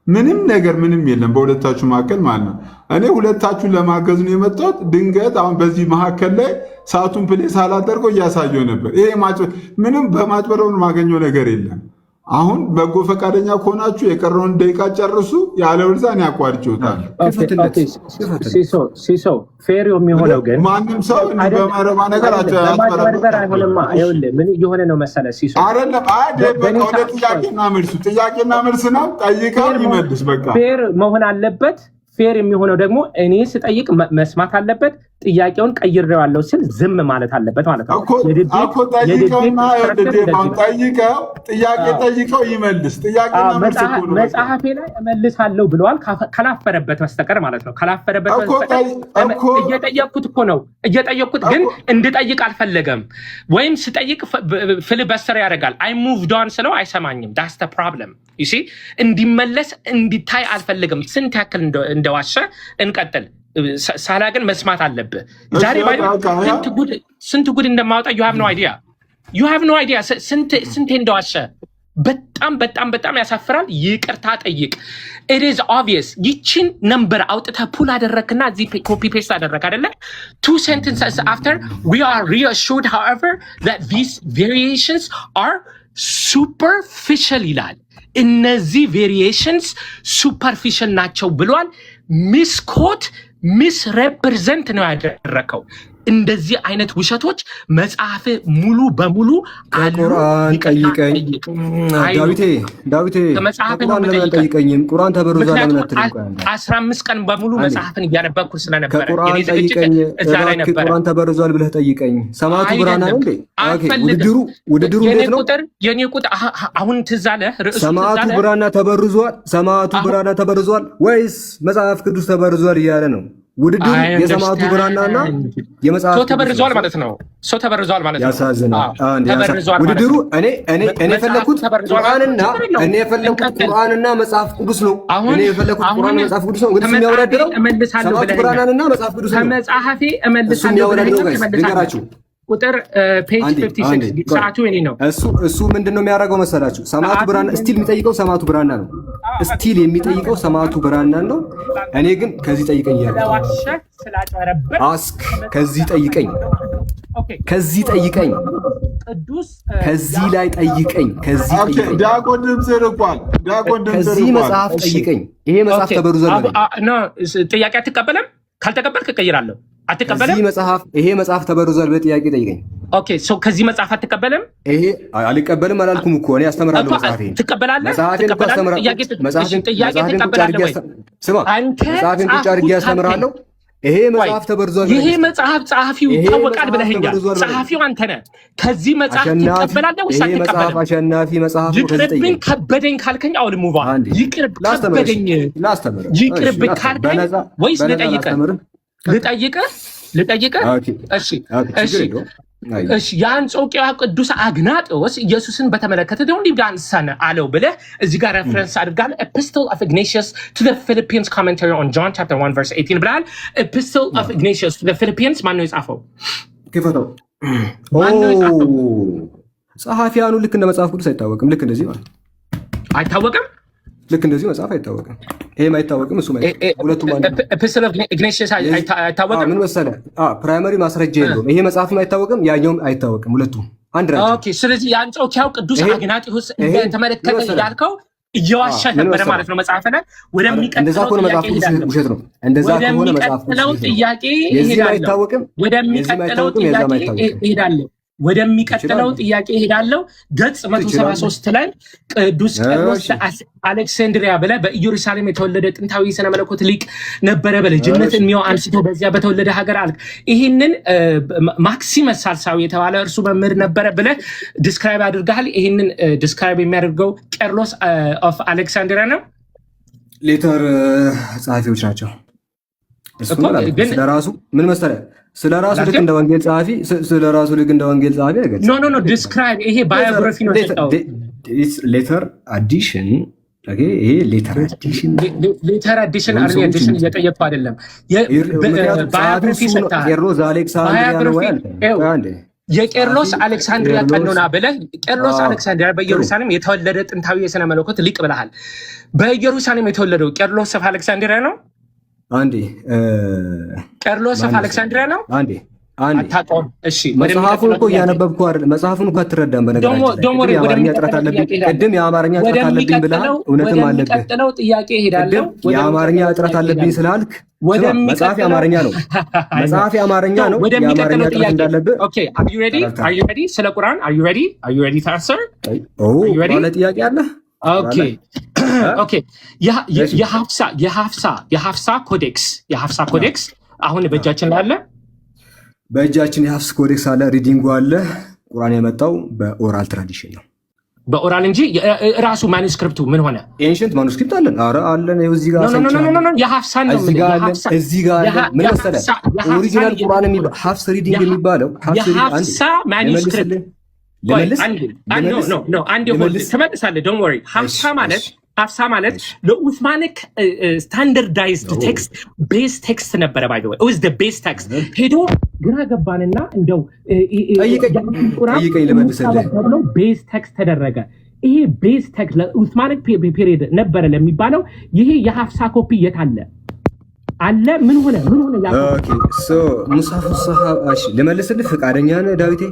ምንም ነገር ምንም የለም በሁለታችሁ መካከል ማለት ነው። እኔ ሁለታችሁን ለማገዝ ነው የመጣሁት። ድንገት አሁን በዚህ መካከል ላይ ሰዓቱን play ሳላደርገው እያሳየው ነበር። ይሄ ምንም በማጭበርበር የማገኘው ነገር የለም። አሁን በጎ ፈቃደኛ ከሆናችሁ የቀረውን ደቂቃ ጨርሱ፣ ያለበለዚያ እኔ አቋርጬ እወጣለሁ። ሲሶ፣ fair የሚሆነው ግን ማንም ሰው በማይረባ ነገር በማጭበርበር አይሆንማ። ይኸውልህ ምን እየሆነ ነው መሰለህ ሲሶ፣ አይደለም። አይ በቃ ወደ ጥያቄና መልሱ፣ ጥያቄና መልስ ነው። ጠይቀው ይመልስ። በቃ Fair መሆን አለበት። Fair የሚሆነው ደግሞ እኔ ስጠይቅ መስማት አለበት። ጥያቄውን ቀይሬዋለሁ ስል ዝም ማለት አለበት ማለት ነው። እኮ ጠይቀውና ጠይቀው፣ ጥያቄ ጠይቀው ይመልስ። ጥያቄና መልስ እኮ ነው። መጽሐፌ ላይ እመልሳለሁ ብለዋል። ካላፈረበት በስተቀር ማለት ነው። ካላፈረበት በስተቀር እየጠየቅኩት እኮ ነው፣ እየጠየቅኩት ግን እንድጠይቅ አልፈለገም። ወይም ስጠይቅ filibuster ያደርጋል። "I moved on" ስለው አይሰማኝም። That's the problem, you see። እንዲመለስ እንዲታይ አልፈልግም። ስንት ያክል እንደዋሸ እንቀጥል። ሳላ ግን መስማት አለብህ። ዛሬ ስንት ጉድ እንደማወጣ you have no idea, you have no idea ስንቴ እንደዋሸ። በጣም በጣም በጣም ያሳፍራል። ይቅርታ ጠይቅ። It is obvious። ይችን number አውጥተህ pull አደረግክና እዚህ copy paste አደረግ አይደለ? Two sentences after "We are reassured, however, that these variations are superficial" ይላል። እነዚህ variations superficial ናቸው ብሏል። Misquote, misrepresent ነው ያደረከው። እንደዚህ አይነት ውሸቶች መጽሐፍ ሙሉ በሙሉ አሉ። ከቁርአን ጠይቀኝ ዳዊቴ፣ ዳዊቴ፣ ከቁርአን ለምን አልጠይቀኝም? ቁርአን ተበርዟል ለምን አትልም? 15 ቀን በሙሉ መጽሐፍን እያነበብኩ ስለነበረ ከቁርአን ጠይቀኝ እዛ ላይ ነበረ። ቁርአን ተበርዟል ብለህ ጠይቀኝ። ሰማዕቱ ብራና ነው እንዴ? ውድድሩ እንዴት ነው? የኔ ቁጥር አሁን ትዝ አለህ? ርዕሱ ሰማዕቱ ብራና ተበርዟል፣ ሰማዕቱ ብራና ተበርዟል ወይስ መጽሐፍ ቅዱስ ተበርዟል እያለ ነው። ውድድሩ የሰማዕቱ ብራናና የመጽሐፍ So ተበርዟል ማለት ነው። So ተበርዟል ማለት ነው። ያሳዝናል። ውድድሩ እኔ የፈለኩት ቁርአንና እኔ የፈለኩት ቁርአንና መጽሐፍ ቅዱስ ነው። እኔ የፈለኩት ቁርአንና መጽሐፍ ቅዱስ ነው። እንግዲህ የሚያወዳድረው ሰማዕቱ ብራናንና መጽሐፍ ቅዱስ ነው። ከመጽሐፌ እሱ እመልሳለሁ የሚያወዳድረው guys ልንገራችሁ ቁጥር page 56፣ ሰዓቱ የኔ ነው። እሱ ምንድን ነው የሚያደርገው መሰላችሁ? ሰማዕቱ ብራና still የሚጠይቀው ሰማዕቱ ብራና ነው። Still የሚጠይቀው ሰማዕቱ ብራና ነው። እኔ ግን ከዚህ ጠይቀኝ እያልኩት፣ ask፣ ከዚህ ጠይቀኝ፣ ከዚህ ጠይቀኝ፣ ከዚህ ላይ ጠይቀኝ፣ ከዚህ ጠይቀኝ። ዲያቆን ድምፅ ርቋል። ዲያቆን ድምፅ ከዚህ መጽሐፍ ጠይቀኝ። ይሄ መጽሐፍ ተበርዟል በለኝ። ጥያቄ አትቀበልም? ካልተቀበልክ እቀይራለሁ። አትቀበልም? ከዚህ መጽሐፍ ይሄ መጽሐፍ ተበርዟል በጥያቄ ጠይቀኝ። Okay, so ከዚህ መጽሐፍ አትቀበልም? ይሄ አልቀበልም አላልኩም እኮ፣ እኔ አስተምራለሁ። እኮ መጽሐፌን ትቀበላለህ? መጽሐፌን እኮ ትቀበላለህ? አስተምራለሁ። እሺ፣ መጽሐፌን ጥያቄ መጽሐፌን ቁጭ ትቀበላለህ አድርጌ ወይ? ስማ፣ አንተ መጽሐፌን ቁጭ አድርጌ ጻፍኩት ካልከኝ አስተምራለሁ። ይሄ ቆይ፣ መጽሐፍ ተበርዟል ይሄ በለኝ እስኪ። መጽሐፍ ጸሐፊው ይሄ ይታወቃል መጽሐፍ ብለኸኛል። ተበርዟል በለኝ። ጸሐፊው አንተ ነህ። ከዚህ መጽሐፍ አሸናፊ ትቀበላለህ ወይስ ይሄ መጽሐፍ አትቀበልም? አሸናፊ መጽሐፍ ነው። ከዚህ ይቅርብኝ ጠይቀኝ። ከበደኝ ካልከኝ አሁን move on። አንዴ ይቅርብ ላስተምርህ። እሺ ከበደኝ ላስተምርህ። እሺ ይቅርብ ላስተምርህ። ካልከኝ በነፃ ወይስ በነፃ ልጠይቅህ ላስተምርህ። ቀጥል። ልጠይቅህ ልጠይቅህ? Okay እሺ Okay፣ እሺ ችግር የለውም። አይ እሺ፣ የአንጾኪያ ቅዱስ አግናጤዎስ ኢየሱስን በተመለከተ the only begotten son አለው ብለህ እዚህ ጋር reference አድርጋል። Epistle of Ignatius to the Philippians, commentary on John chapter 1 verse 18 ብለሃል። Epistle of Ignatius to the Philippians ማን ነው የጻፈው? ክፈተው። ማን ነው የጻፈው? ጸሐፊያኑ ልክ እንደ መጽሐፍ ቅዱስ አይታወቅም። ልክ እንደዚህ ማለት አይታወቅም። ልክ እንደዚህ መጽሐፍ አይታወቅም። ይሄም አይታወቅም፣ እሱም አይታወቅም። ሁለቱም አንድ ነው። Epistle of Ignatius አይታወቅም። ምን መሰለህ፣ primary ማስረጃ የለውም። ይሄ መጽሐፍም አይታወቅም፣ ያኛውም አይታወቅም። ሁለቱም አንድ ናቸው። Okay። ስለዚህ የአንጾኪያው ቅዱስ አግናጢዮስ እንደተመለከተ ያልከው እየዋሸ ነበረ ማለት ነው። መጽሐፈ ላይ እንደዛ ወደሚቀጥለው ከሆነ ጥያቄ መጽሐፍ ቅዱስ እሄዳለሁ። ውሸት ነው። እንደዛ ከሆነ መጽሐፍ ቅዱስ ወደሚቀጥለው ውሸት ነው። ጥያቄ የዚህም እሄዳለሁ። አይታወቅም፣ የዚህም ወደሚቀጥለው አይታወቅም፣ የዛም ጥያቄ አይታወቅም። እሄዳለሁ። ወደሚቀጥለው ትችላለህ፣ ጥያቄ እሄዳለሁ። ገጽ ትችላለህ። 173 ላይ ቅዱስ ቄርሎስ አሌክሳንድሪያ ብለህ በኢየሩሳሌም የተወለደ ጥንታዊ ስነ መለኮት ሊቅ ነበረ በልጅነት እድሜው አንስቶ በዚያ በተወለደ ሀገር አልክ። ይህንን ማክሲመስ ሳልሳዊ የተባለ እርሱ መምህር ነበረ ብለህ describe አድርገሃል። ይህንን describe የሚያደርገው ቄርሎስ of Alexandria ነው። Later ጸሐፊዎች ናቸው። እሱን እኮ አላልኩም። ግን ስለ ራሱ ምን መሰለህ፣ ስለ ራሱ ልክ እንደ ወንጌል ጸሐፊ ስለ ራሱ ልክ እንደ ወንጌል ጸሐፊ አይገልጽም። No, no, no, describe ይሄ biography ነው የሰጠው። Later addition፣ ይሄ later addition። Later addition ወይም early ሰዎች addition እየጠየቅኩ አይደለም። ምክንያቱም ጸሐፊው Biography እሱ ነው። ሰጥተሃል። ቄርሎስ ዘአሌክሳንድሪያ ነው ወይ Biography አልከኝ። ይኸው ቆይ አንዴ። የቄርሎስ ጸሐፊ አሌክሳንድሪያ ቄርሎስ ቀኖና ብለህ ቄርሎስ አሌክሳንድሪያ ጥሩ በኢየሩሳሌም የተወለደ ጥንታዊ የስነ መለኮት ሊቅ ብለሃል። በኢየሩሳሌም የተወለደው ቄርሎስ of Alexandria ነው። አንዴ ቄርሎስ of ማን መሰለህ? አሌክሳንድሪያ ነው። አንዴ አንዴ አታውቀውም። እሺ መጽሐፉን ወደሚቀጥለው እኮ ጥያቄ እያነበብኩ አይደል? መጽሐፉን እኮ አትረዳም። ደግሞ በነገራችን ላይ ደግሞ ቅድም የአማርኛ እጥረት ወደሚቀጥለው አለብኝ ጥያቄ እሄዳለሁ። ቅድም የአማርኛ እጥረት አለብኝ ብለሃል። እውነትም አለብህ። ወደሚቀጥለው ጥያቄ እሄዳለሁ። ቅድም የአማርኛ ወደሚቀጥለው እጥረት ጥያቄ አለብኝ እሄዳለሁ። ስላልክ ስማ፣ መጽሐፍ ወደሚቀጥለው የአማርኛ ነው። መጽሐፍ የአማርኛ ነው። የአማርኛ ወደሚቀጥለው እጥረት ጥያቄ እንዳለብህ Okay, are you ready? ተረድተሃል። Are you ready? ስለ ቁርአን are you ready? Are you ready to answer? ኦ Are you ready? ቁርአን ላይ ጥያቄ አለ? ቁርአን Okay. ላይ እ? Okay, እሺ የሀፍሳ codex፣ የሀፍሳ codex አሁን በእጃችን ላይ አለ። በእጃችን የሀፍስ codex አለ፣ reading ኡ አለ። ቁርአን የመጣው በ oral tradition ነው። በ oral እንጂ ራሱ manuscript ኡ ምን ሆነ? Ancient manuscript አለን። ኧረ አለን። ይኸው እዚህ ጋር No, no, no, no. አሳይቻለሁ። No, የሀፍሳን ነው እዚህ የምልህ። ጋር አለን። የሀፍሳ እዚህ ጋር አለን። ምን መሰለህ original ቁርአን የሚባለው ሀፍስ reading የሚባለው ሀፍስ reading አንዴ የሀፍሳ manuscript ልመልስልህ ቆይ ልመልስ አንዴ no ልመልስ No, no, አንዴ hold ልመልስ ትመልሳለህ። Don't worry። ሀፍሳ እሺ ማለት እሺ ሀፍሳ ማለት እሺ ለ Uthmanic standardized text, base text ነበረ። By the way, it was the base text። ሄዶ ግራ ገባንና እንደው ጠይቀኝ ቁርአን ጠይቀኝ ልመልስልህ። ተብሎ base text ተደረገ። ይሄ base text ለ Uthmanic period ነበረ ለሚባለው ይሄ የሀፍሳ ኮፒ የት አለ አለ? ምን ሆነ? ምን ሆነ? ያ ኮፒ Okay, so ሙስሐፍ ሰሃባ እሺ፣ ልመልስልህ ፈቃደኛ ነህ ዳዊቴ?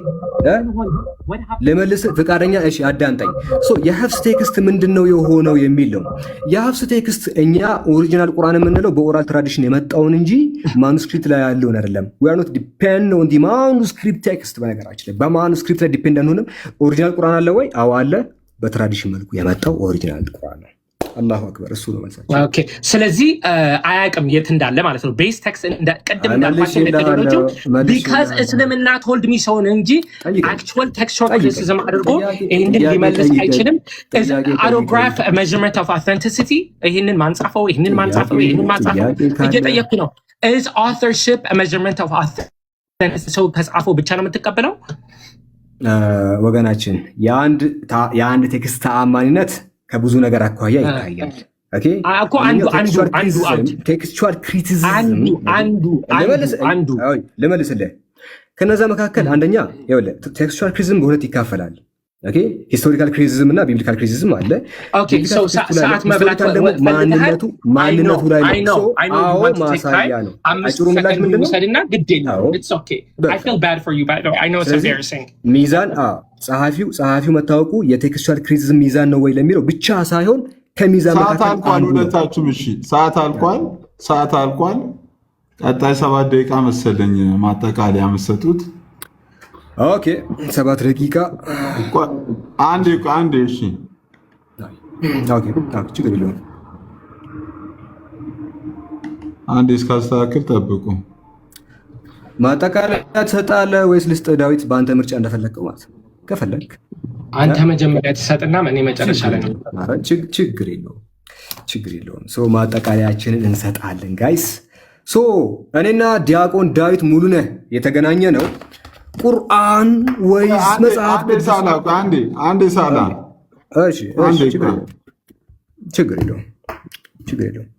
እ? ምን ሆነ? What happened? ልመልስ ፈቃደኛ? እሺ አዳምጠኝ። So የሀፍስ text ምንድን ነው የሆነው የሚል ነው። የሀፍስ text እኛ original ቁርአን የምንለው በ oral tradition የመጣውን እንጂ manuscript ላይ ያለውን አይደለም። We are not depend on the manuscript text። በነገራችን ላይ በ manuscript ላይ depend አንሆንም። Original ቁርአን አለ ወይ? አዎ አለ። በ tradition መልኩ የመጣው original ቁርአን ነው። አላሁ አክበር። እሱ ነው መልሳችን። Okay፣ ስለዚህ አያውቅም የት እንዳለ ማለት ነው። Base text ቅድም እንዳልኳቸው ለቀደሎቹ because እስልምና told me so ን እንጂ actual textual criticism አድርጎ ይህንን ሊመልስ አይችልም። Autograph measurement of authenticity? ይህንን ማንጻፈው፣ ይህንን ማንጻፈው፣ ይህንን ማንጻፈው እየጠየቅኩ ነው። Is authorship measurement of authenticity? ሰው ከጻፈው ብቻ ነው የምትቀበለው? ወገናችን፣ የአንድ text ተአማኒነት ከብዙ ነገር አኳያ ይታያል። እኮ አንዱ አንዱ አንዱ Textual criticism አንዱ አንዱ አንዱ ልመልስልህ። ከነዛ መካከል አንደኛ textual criticism በሁለት ይካፈላል። Historical criticism እና biblical criticism አለ። ሰዓት መብላት ደግሞ ማንነቱ ማንነቱ ላይ ነው። አዎ ማሳያ ነው። አጭሩ ምላሽ ምንድን ነው? ግድ ሚዛን ጸሐፊው ጸሐፊው መታወቁ የ textual criticism ሚዛን ነው ወይ ለሚለው ብቻ ሳይሆን ከሚዛን ሰዓት መካከል አልቋል። አንዱ ነው። ሁለታችሁም እሺ፣ ሰዓት አልቋል። ሰዓት አልቋል። ቀጣይ 7 ደቂቃ መሰለኝ ማጠቃለያ የምትሰጡት። Okay 7 ደቂቃ። አንዴ አንዴ። እሺ። Okay፣ ችግር የለውም። አንዴ እስካስተካክል ጠብቁ። ማጠቃለያ ትሰጣለህ ወይስ ልስጥ? ዳዊት፣ በአንተ ምርጫ እንደፈለግከው ማለት ነው። ከፈለግ አንተ መጀመሪያ ትሰጥና እኔ መጨረሻ ላይ ነው። ችግር የለውም፣ ችግር የለውም። So ማጠቃለያችንን እንሰጣለን guys። So እኔና ዲያቆን ዳዊት ሙሉነህ የተገናኘ ነው ቁርአን ወይስ መጽሐፍ ቅዱስ? አንዴ አንዴ ሳላ። እሺ፣ ችግር የለውም፣ ችግር የለውም።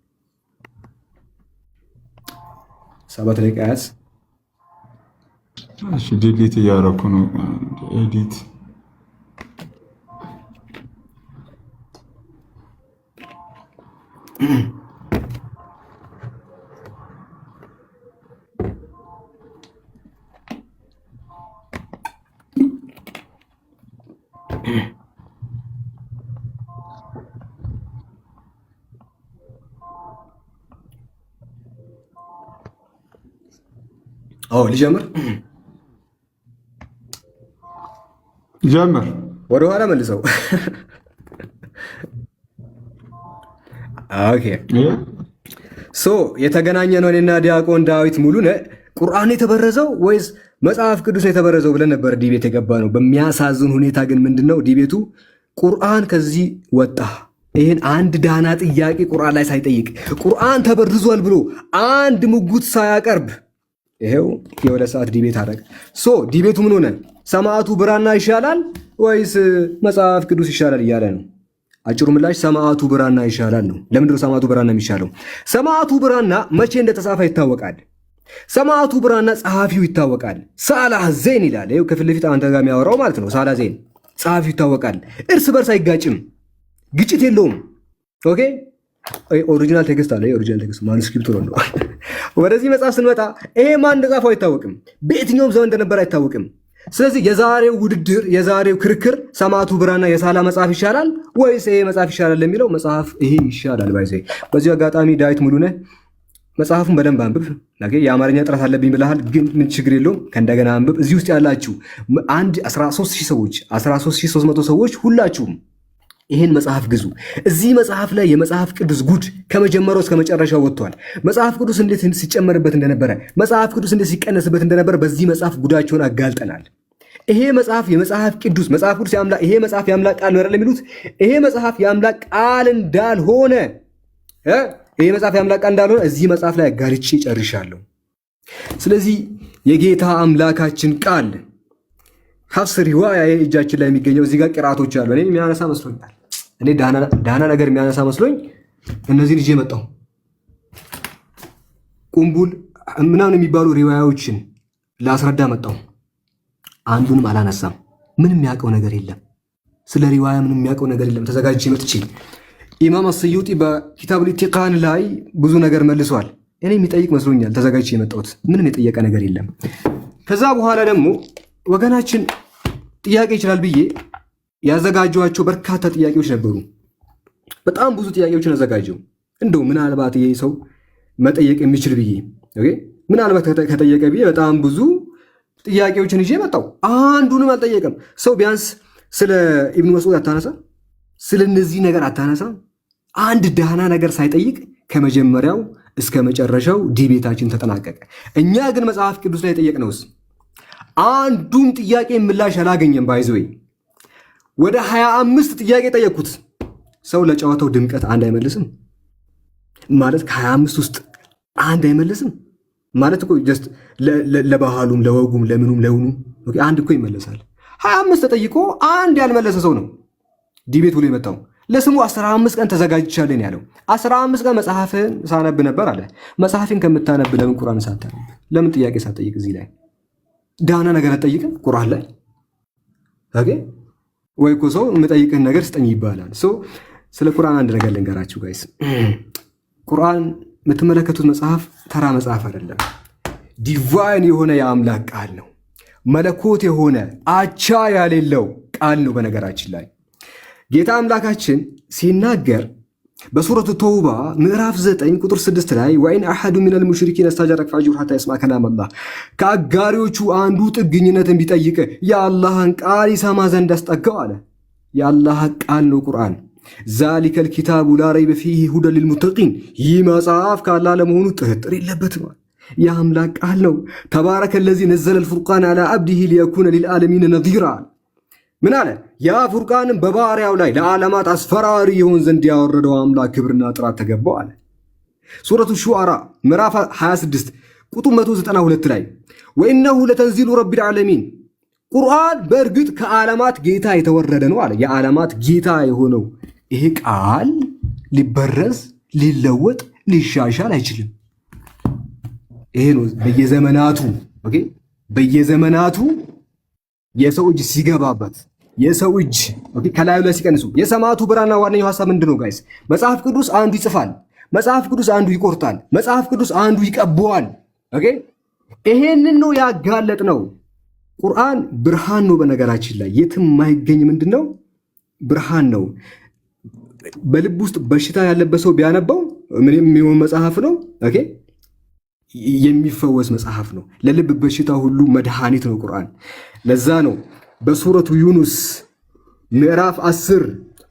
7 ደቂቃ ያዝ። እሺ፣ delete እያደረኩ ነው። Edit። ልጀምር። ጀምር። ወደኋላ መልሰው። Okay, so የተገናኘ ነው እኔና ዲያቆን ዳዊት ሙሉነህ ቁርአን የተበረዘው ወይስ መጽሐፍ ቅዱስ የተበረዘው ብለን ነበር debate የገባ ነው። በሚያሳዝን ሁኔታ ግን ምንድነው debate ኡ? ቁርአን ከዚህ ወጣ። ይህን አንድ ዳና ጥያቄ ቁርአን ላይ ሳይጠይቅ፣ ቁርአን ተበርዟል ብሎ አንድ ሙግት ሳያቀርብ ይሄው የ2 ሰዓት debate አደረገ። So debate ኡ ምን ሆነ? ሰማዕቱ ብራና ይሻላል ወይስ መጽሐፍ ቅዱስ ይሻላል እያለ ነው። አጭሩ ምላሽ ሰማዕቱ ብራና ይሻላል ነው። ለምንድነው ሰማዕቱ ብራና የሚሻለው? ሰማዕቱ ብራና መቼ እንደተጻፈ ይታወቃል። ሰማዕቱ ብራና ጸሐፊው ይታወቃል። ሳላህ ዜን ይላል። ይኸው ከፊት ለፊት አንተ ጋር የሚያወራው ማለት ነው። ሳላህ ዜን ጸሐፊው ይታወቃል። እርስ በርስ አይጋጭም፣ ግጭት የለውም። Okay, original text አለ። Original text manuscript ነው። ወደዚህ መጽሐፍ ስንመጣ ይሄ ማን እንደጻፈው አይታወቅም። በየትኛውም ዘመን እንደነበረ አይታወቅም። ስለዚህ የዛሬው ውድድር፣ የዛሬው ክርክር ሰማዕቱ ብራና የሳላ መጽሐፍ ይሻላል ወይስ ይሄ መጽሐፍ ይሻላል ለሚለው መጽሐፍ ይሄ ይሻላል። By the way፣ በዚሁ አጋጣሚ ዳዊት ሙሉነህ መጽሐፉን በደንብ አንብብ። የአማርኛ ጥረት አለብኝ ብለሃል፣ ግን ምን ችግር የለውም፣ ከእንደገና አንብብ። እዚህ ውስጥ ያላችሁ አንድ 13,000 ሰዎች፣ 13,300 ሰዎች ሁላችሁም ይህን መጽሐፍ ግዙ። እዚህ መጽሐፍ ላይ የመጽሐፍ ቅዱስ ጉድ ከመጀመሪያው እስከ መጨረሻው ወጥቷል። መጽሐፍ ቅዱስ እንዴት ሲጨመርበት እንደነበረ፣ መጽሐፍ ቅዱስ እንዴት ሲቀነስበት እንደነበረ በዚህ መጽሐፍ ጉዳቸውን አጋልጠናል። ይሄ መጽሐፍ የመጽሐፍ ቅዱስ መጽሐፍ ቅዱስ የአምላክ ይሄ መጽሐፍ የአምላክ ቃል ነው አይደል የሚሉት? ይሄ መጽሐፍ የአምላክ ቃል እንዳልሆነ፣ ይሄ መጽሐፍ የአምላክ ቃል እንዳልሆነ እዚህ መጽሐፍ ላይ አጋልጬ ጨርሻለሁ። ስለዚህ የጌታ አምላካችን ቃል ሀፍስ ሪዋያ እጃችን ላይ የሚገኘው እዚህ ጋር ቅራቶች አሉ። እኔ የሚያነሳ መስሎኛል። እኔ ዳና ነገር የሚያነሳ መስሎኝ እነዚህን ይዤ መጣሁ። ቁምቡል ምናምን የሚባሉ ሪዋያዎችን ላስረዳ መጣሁ። አንዱንም አላነሳም። ምንም የሚያውቀው ነገር የለም። ስለ ሪዋያ ምንም የሚያውቀው ነገር የለም። ተዘጋጅቼ መጥቼ ኢማም አስዩጢ በኪታቡል ኢቲቃን ላይ ብዙ ነገር መልሷል። እኔ የሚጠይቅ መስሎኛል ተዘጋጅቼ የመጣሁት። ምንም የጠየቀ ነገር የለም። ከዛ በኋላ ደግሞ ወገናችን ጥያቄ ይችላል ብዬ ያዘጋጀኋቸው በርካታ ጥያቄዎች ነበሩ። በጣም ብዙ ጥያቄዎችን አዘጋጀው። እንደው ምናልባት ይሄ ሰው መጠየቅ የሚችል ብዬ፣ ምናልባት ከጠየቀ ብዬ በጣም ብዙ ጥያቄዎችን ይዤ መጣሁ። አንዱንም አልጠየቀም። ሰው ቢያንስ ስለ ኢብኑ መስዑድ አታነሳ፣ ስለ እነዚህ ነገር አታነሳ። አንድ ደህና ነገር ሳይጠይቅ ከመጀመሪያው እስከ መጨረሻው debate ኣችን ተጠናቀቀ። እኛ ግን መጽሐፍ ቅዱስ ላይ የጠየቅነውስ አንዱም ጥያቄ ምላሽ አላገኘም። By the way፣ ወደ 25 ጥያቄ ጠየቅኩት። ሰው ለጨዋታው ድምቀት አንድ አይመልስም ማለት፣ ከ25 ውስጥ አንድ አይመልስም ማለት እኮ just ለባህሉም ለወጉም ለምኑም ለውኑም አንድ እኮ ይመለሳል። 25 ተጠይቆ አንድ ያልመለሰ ሰው ነው debate ብሎ የመጣው። ለስሙ 15 ቀን ተዘጋጅቻለን ያለው፣ 15 ቀን መጽሐፍን ሳነብ ነበር አለ። መጽሐፍን ከምታነብ ለምን ቁርአን ሳታነብ፣ ለምን ጥያቄ ሳትጠይቅ እዚህ ላይ ዳና ነገር አትጠይቅም? ቁርአን ላይ okay። ወይ እኮ ሰው የምጠይቅህን ነገር ስጠኝ ይባላል። ስለ ቁርአን አንድ ነገር ልንገራችሁ guys። ቁርአን የምትመለከቱት መጽሐፍ ተራ መጽሐፍ አይደለም። Divine የሆነ የአምላክ ቃል ነው። መለኮት የሆነ አቻ ያሌለው ቃል ነው። በነገራችን ላይ ጌታ አምላካችን ሲናገር በሱረቱ ተውባ ምዕራፍ 9 ቁጥር 6 ላይ وإن أحد من المشركين استجارك فأجره حتى يسمع كلام الله፣ ከአጋሪዎቹ አንዱ ጥገኝነትን ቢጠይቅ የአላህን ቃል ይሰማ ዘንድ አስጠጋው አለ። የአላህ ቃል ነው ቁርአን። ذلك الكتاب لا ريب فيه هدى للمتقين፣ ይህ መጽሐፍ ከአላህ ለመሆኑ ጥርጥር የለበትም። የአምላክ ቃል ነው። تبارك الذي نزل الفرقان على عبده ليكون للعالمين نذيرا። ምን አለ? ያ ፉርቃንን በባሪያው ላይ ለዓለማት አስፈራሪ ይሆን ዘንድ ያወረደው አምላክ ክብርና ጥራት ተገባው አለ። ሱረቱ ሹዓራ ምዕራፍ 26 ቁጥር 192 ላይ وإنه لتنزيل رب العالمين፣ ቁርአን በእርግጥ ከዓለማት ጌታ የተወረደ ነው አለ። የዓለማት ጌታ የሆነው ይሄ ቃል ሊበረዝ፣ ሊለወጥ፣ ሊሻሻል አይችልም። ይሄ ነው በየዘመናቱ፣ okay፣ በየዘመናቱ የሰው እጅ ሲገባበት፣ የሰው እጅ፣ okay፣ ከላዩ ላይ ሲቀንሱ። የሰማዕቱ ብራና ዋነኛው ሀሳብ ምንድን ነው guys? መጽሐፍ ቅዱስ አንዱ ይጽፋል፣ መጽሐፍ ቅዱስ አንዱ ይቆርጣል፣ መጽሐፍ ቅዱስ አንዱ ይቀበዋል። Okay፣ ይሄንን ነው ያጋለጥ ነው። ቁርአን ብርሃን ነው። በነገራችን ላይ የትም የማይገኝ ምንድን ነው? ብርሃን ነው። በልብ ውስጥ በሽታ ያለበት ሰው ቢያነባው ምን የሚሆን መጽሐፍ ነው? Okay፣ የሚፈወስ መጽሐፍ ነው። ለልብ በሽታ ሁሉ መድኃኒት ነው ቁርአን። ለዛ ነው በሱረቱ ዩኑስ ምዕራፍ 10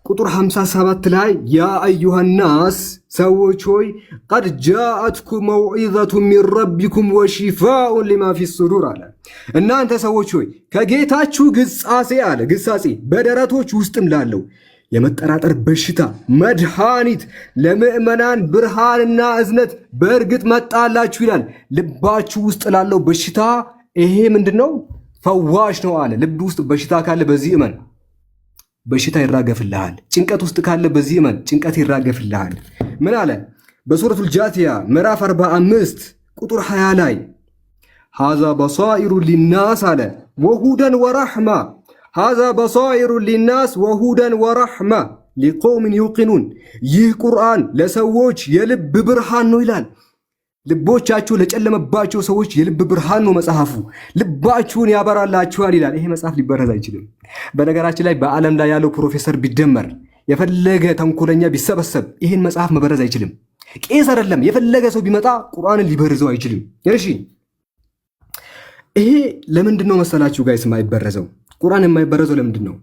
ቁጥር 57 ላይ يا أيها الناس፣ ሰዎች ሆይ፣ قد جاءتكم موعظة من ربكم وشفاء لما في الصدور አለ። እናንተ ሰዎች ሆይ፣ ከጌታችሁ ግሳጼ አለ፣ ግሳጼ በደረቶች ውስጥም ላለው የመጠራጠር በሽታ መድኃኒት፣ ለምዕመናን ብርሃንና እዝነት በእርግጥ መጣላችሁ ይላል። ልባችሁ ውስጥ ላለው በሽታ ይሄ ምንድን ነው? ፈዋሽ ነው አለ። ልብ ውስጥ በሽታ ካለ በዚህ እመን፣ በሽታ ይራገፍልሃል። ጭንቀት ውስጥ ካለ በዚህ እመን፣ ጭንቀት ይራገፍልሃል። ምን አለ? በሱረቱል ጃቲያ ምዕራፍ 45 ቁጥር 20 ላይ هذا بصائر للناس አለ وهدى ورحمة، هذا بصائر للناس وهدى ورحمة لقوم يوقنون። ይህ ቁርአን ለሰዎች የልብ ብርሃን ነው ይላል። ልቦቻችሁ ለጨለመባቸው ሰዎች የልብ ብርሃን ነው መጽሐፉ፣ ልባችሁን ያበራላችኋል ይላል። ይሄ መጽሐፍ ሊበረዝ አይችልም። በነገራችን ላይ በዓለም ላይ ያለው ፕሮፌሰር ቢደመር፣ የፈለገ ተንኮለኛ ቢሰበሰብ ይህን መጽሐፍ መበረዝ አይችልም። ቄስ አይደለም፣ የፈለገ ሰው ቢመጣ ቁርአንን ሊበርዘው አይችልም። እሺ፣ ይሄ ለምንድን ነው መሰላችሁ guys የማይበረዘው? ቁርአን የማይበረዘው ለምንድን ነው?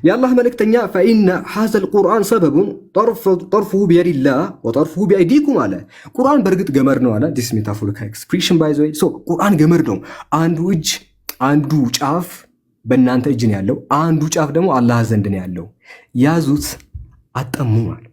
የአላህ መልእክተኛ فإن هذا القرآن سبب طرفه بيد الله وطرفه بأيديكم አለ። ቁርአን በእርግጥ ገመድ ነው አለ። This metaphorical expression, by the way። So ቁርአን ገመድ ነው። አንዱ እጅ፣ አንዱ ጫፍ በእናንተ እጅ ነው ያለው፣ አንዱ ጫፍ ደግሞ አላህ ዘንድ ነው ያለው። ያዙት፣ አጠሙም አለ።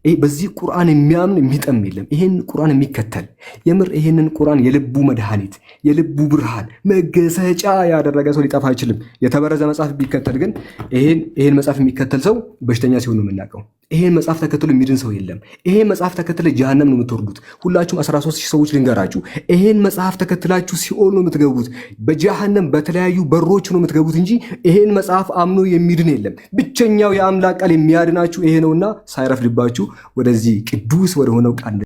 በዚህ ቁርአን የሚያምን የሚጠም የለም። ይሄን ቁርአን የሚከተል፣ የምር ይሄንን ቁርአን የልቡ መድኃኒት፣ የልቡ ብርሃን መገሰጫ ያደረገ ሰው ሊጠፋ አይችልም። የተበረዘ መጽሐፍ ቢከተል ግን፣ ይሄን መጽሐፍ የሚከተል ሰው በሽተኛ ሲሆን ነው የምናውቀው። ይሄን መጽሐፍ ተከትሎ የሚድን ሰው የለም። ይሄን መጽሐፍ ተከትለ ጀሃነም ነው የምትወርዱት። ሁላችሁም 13 ሺህ ሰዎች ልንገራችሁ፣ ይሄን መጽሐፍ ተከትላችሁ ሲኦል ነው የምትገቡት። በጀሃነም በተለያዩ በሮች ነው የምትገቡት እንጂ ይሄን መጽሐፍ አምኖ የሚድን የለም። ብቸኛው የአምላክ ቃል የሚያድናችሁ ይሄ ነውና ሳይረፍድባችሁ ወደዚህ ቅዱስ ወደሆነው ቃል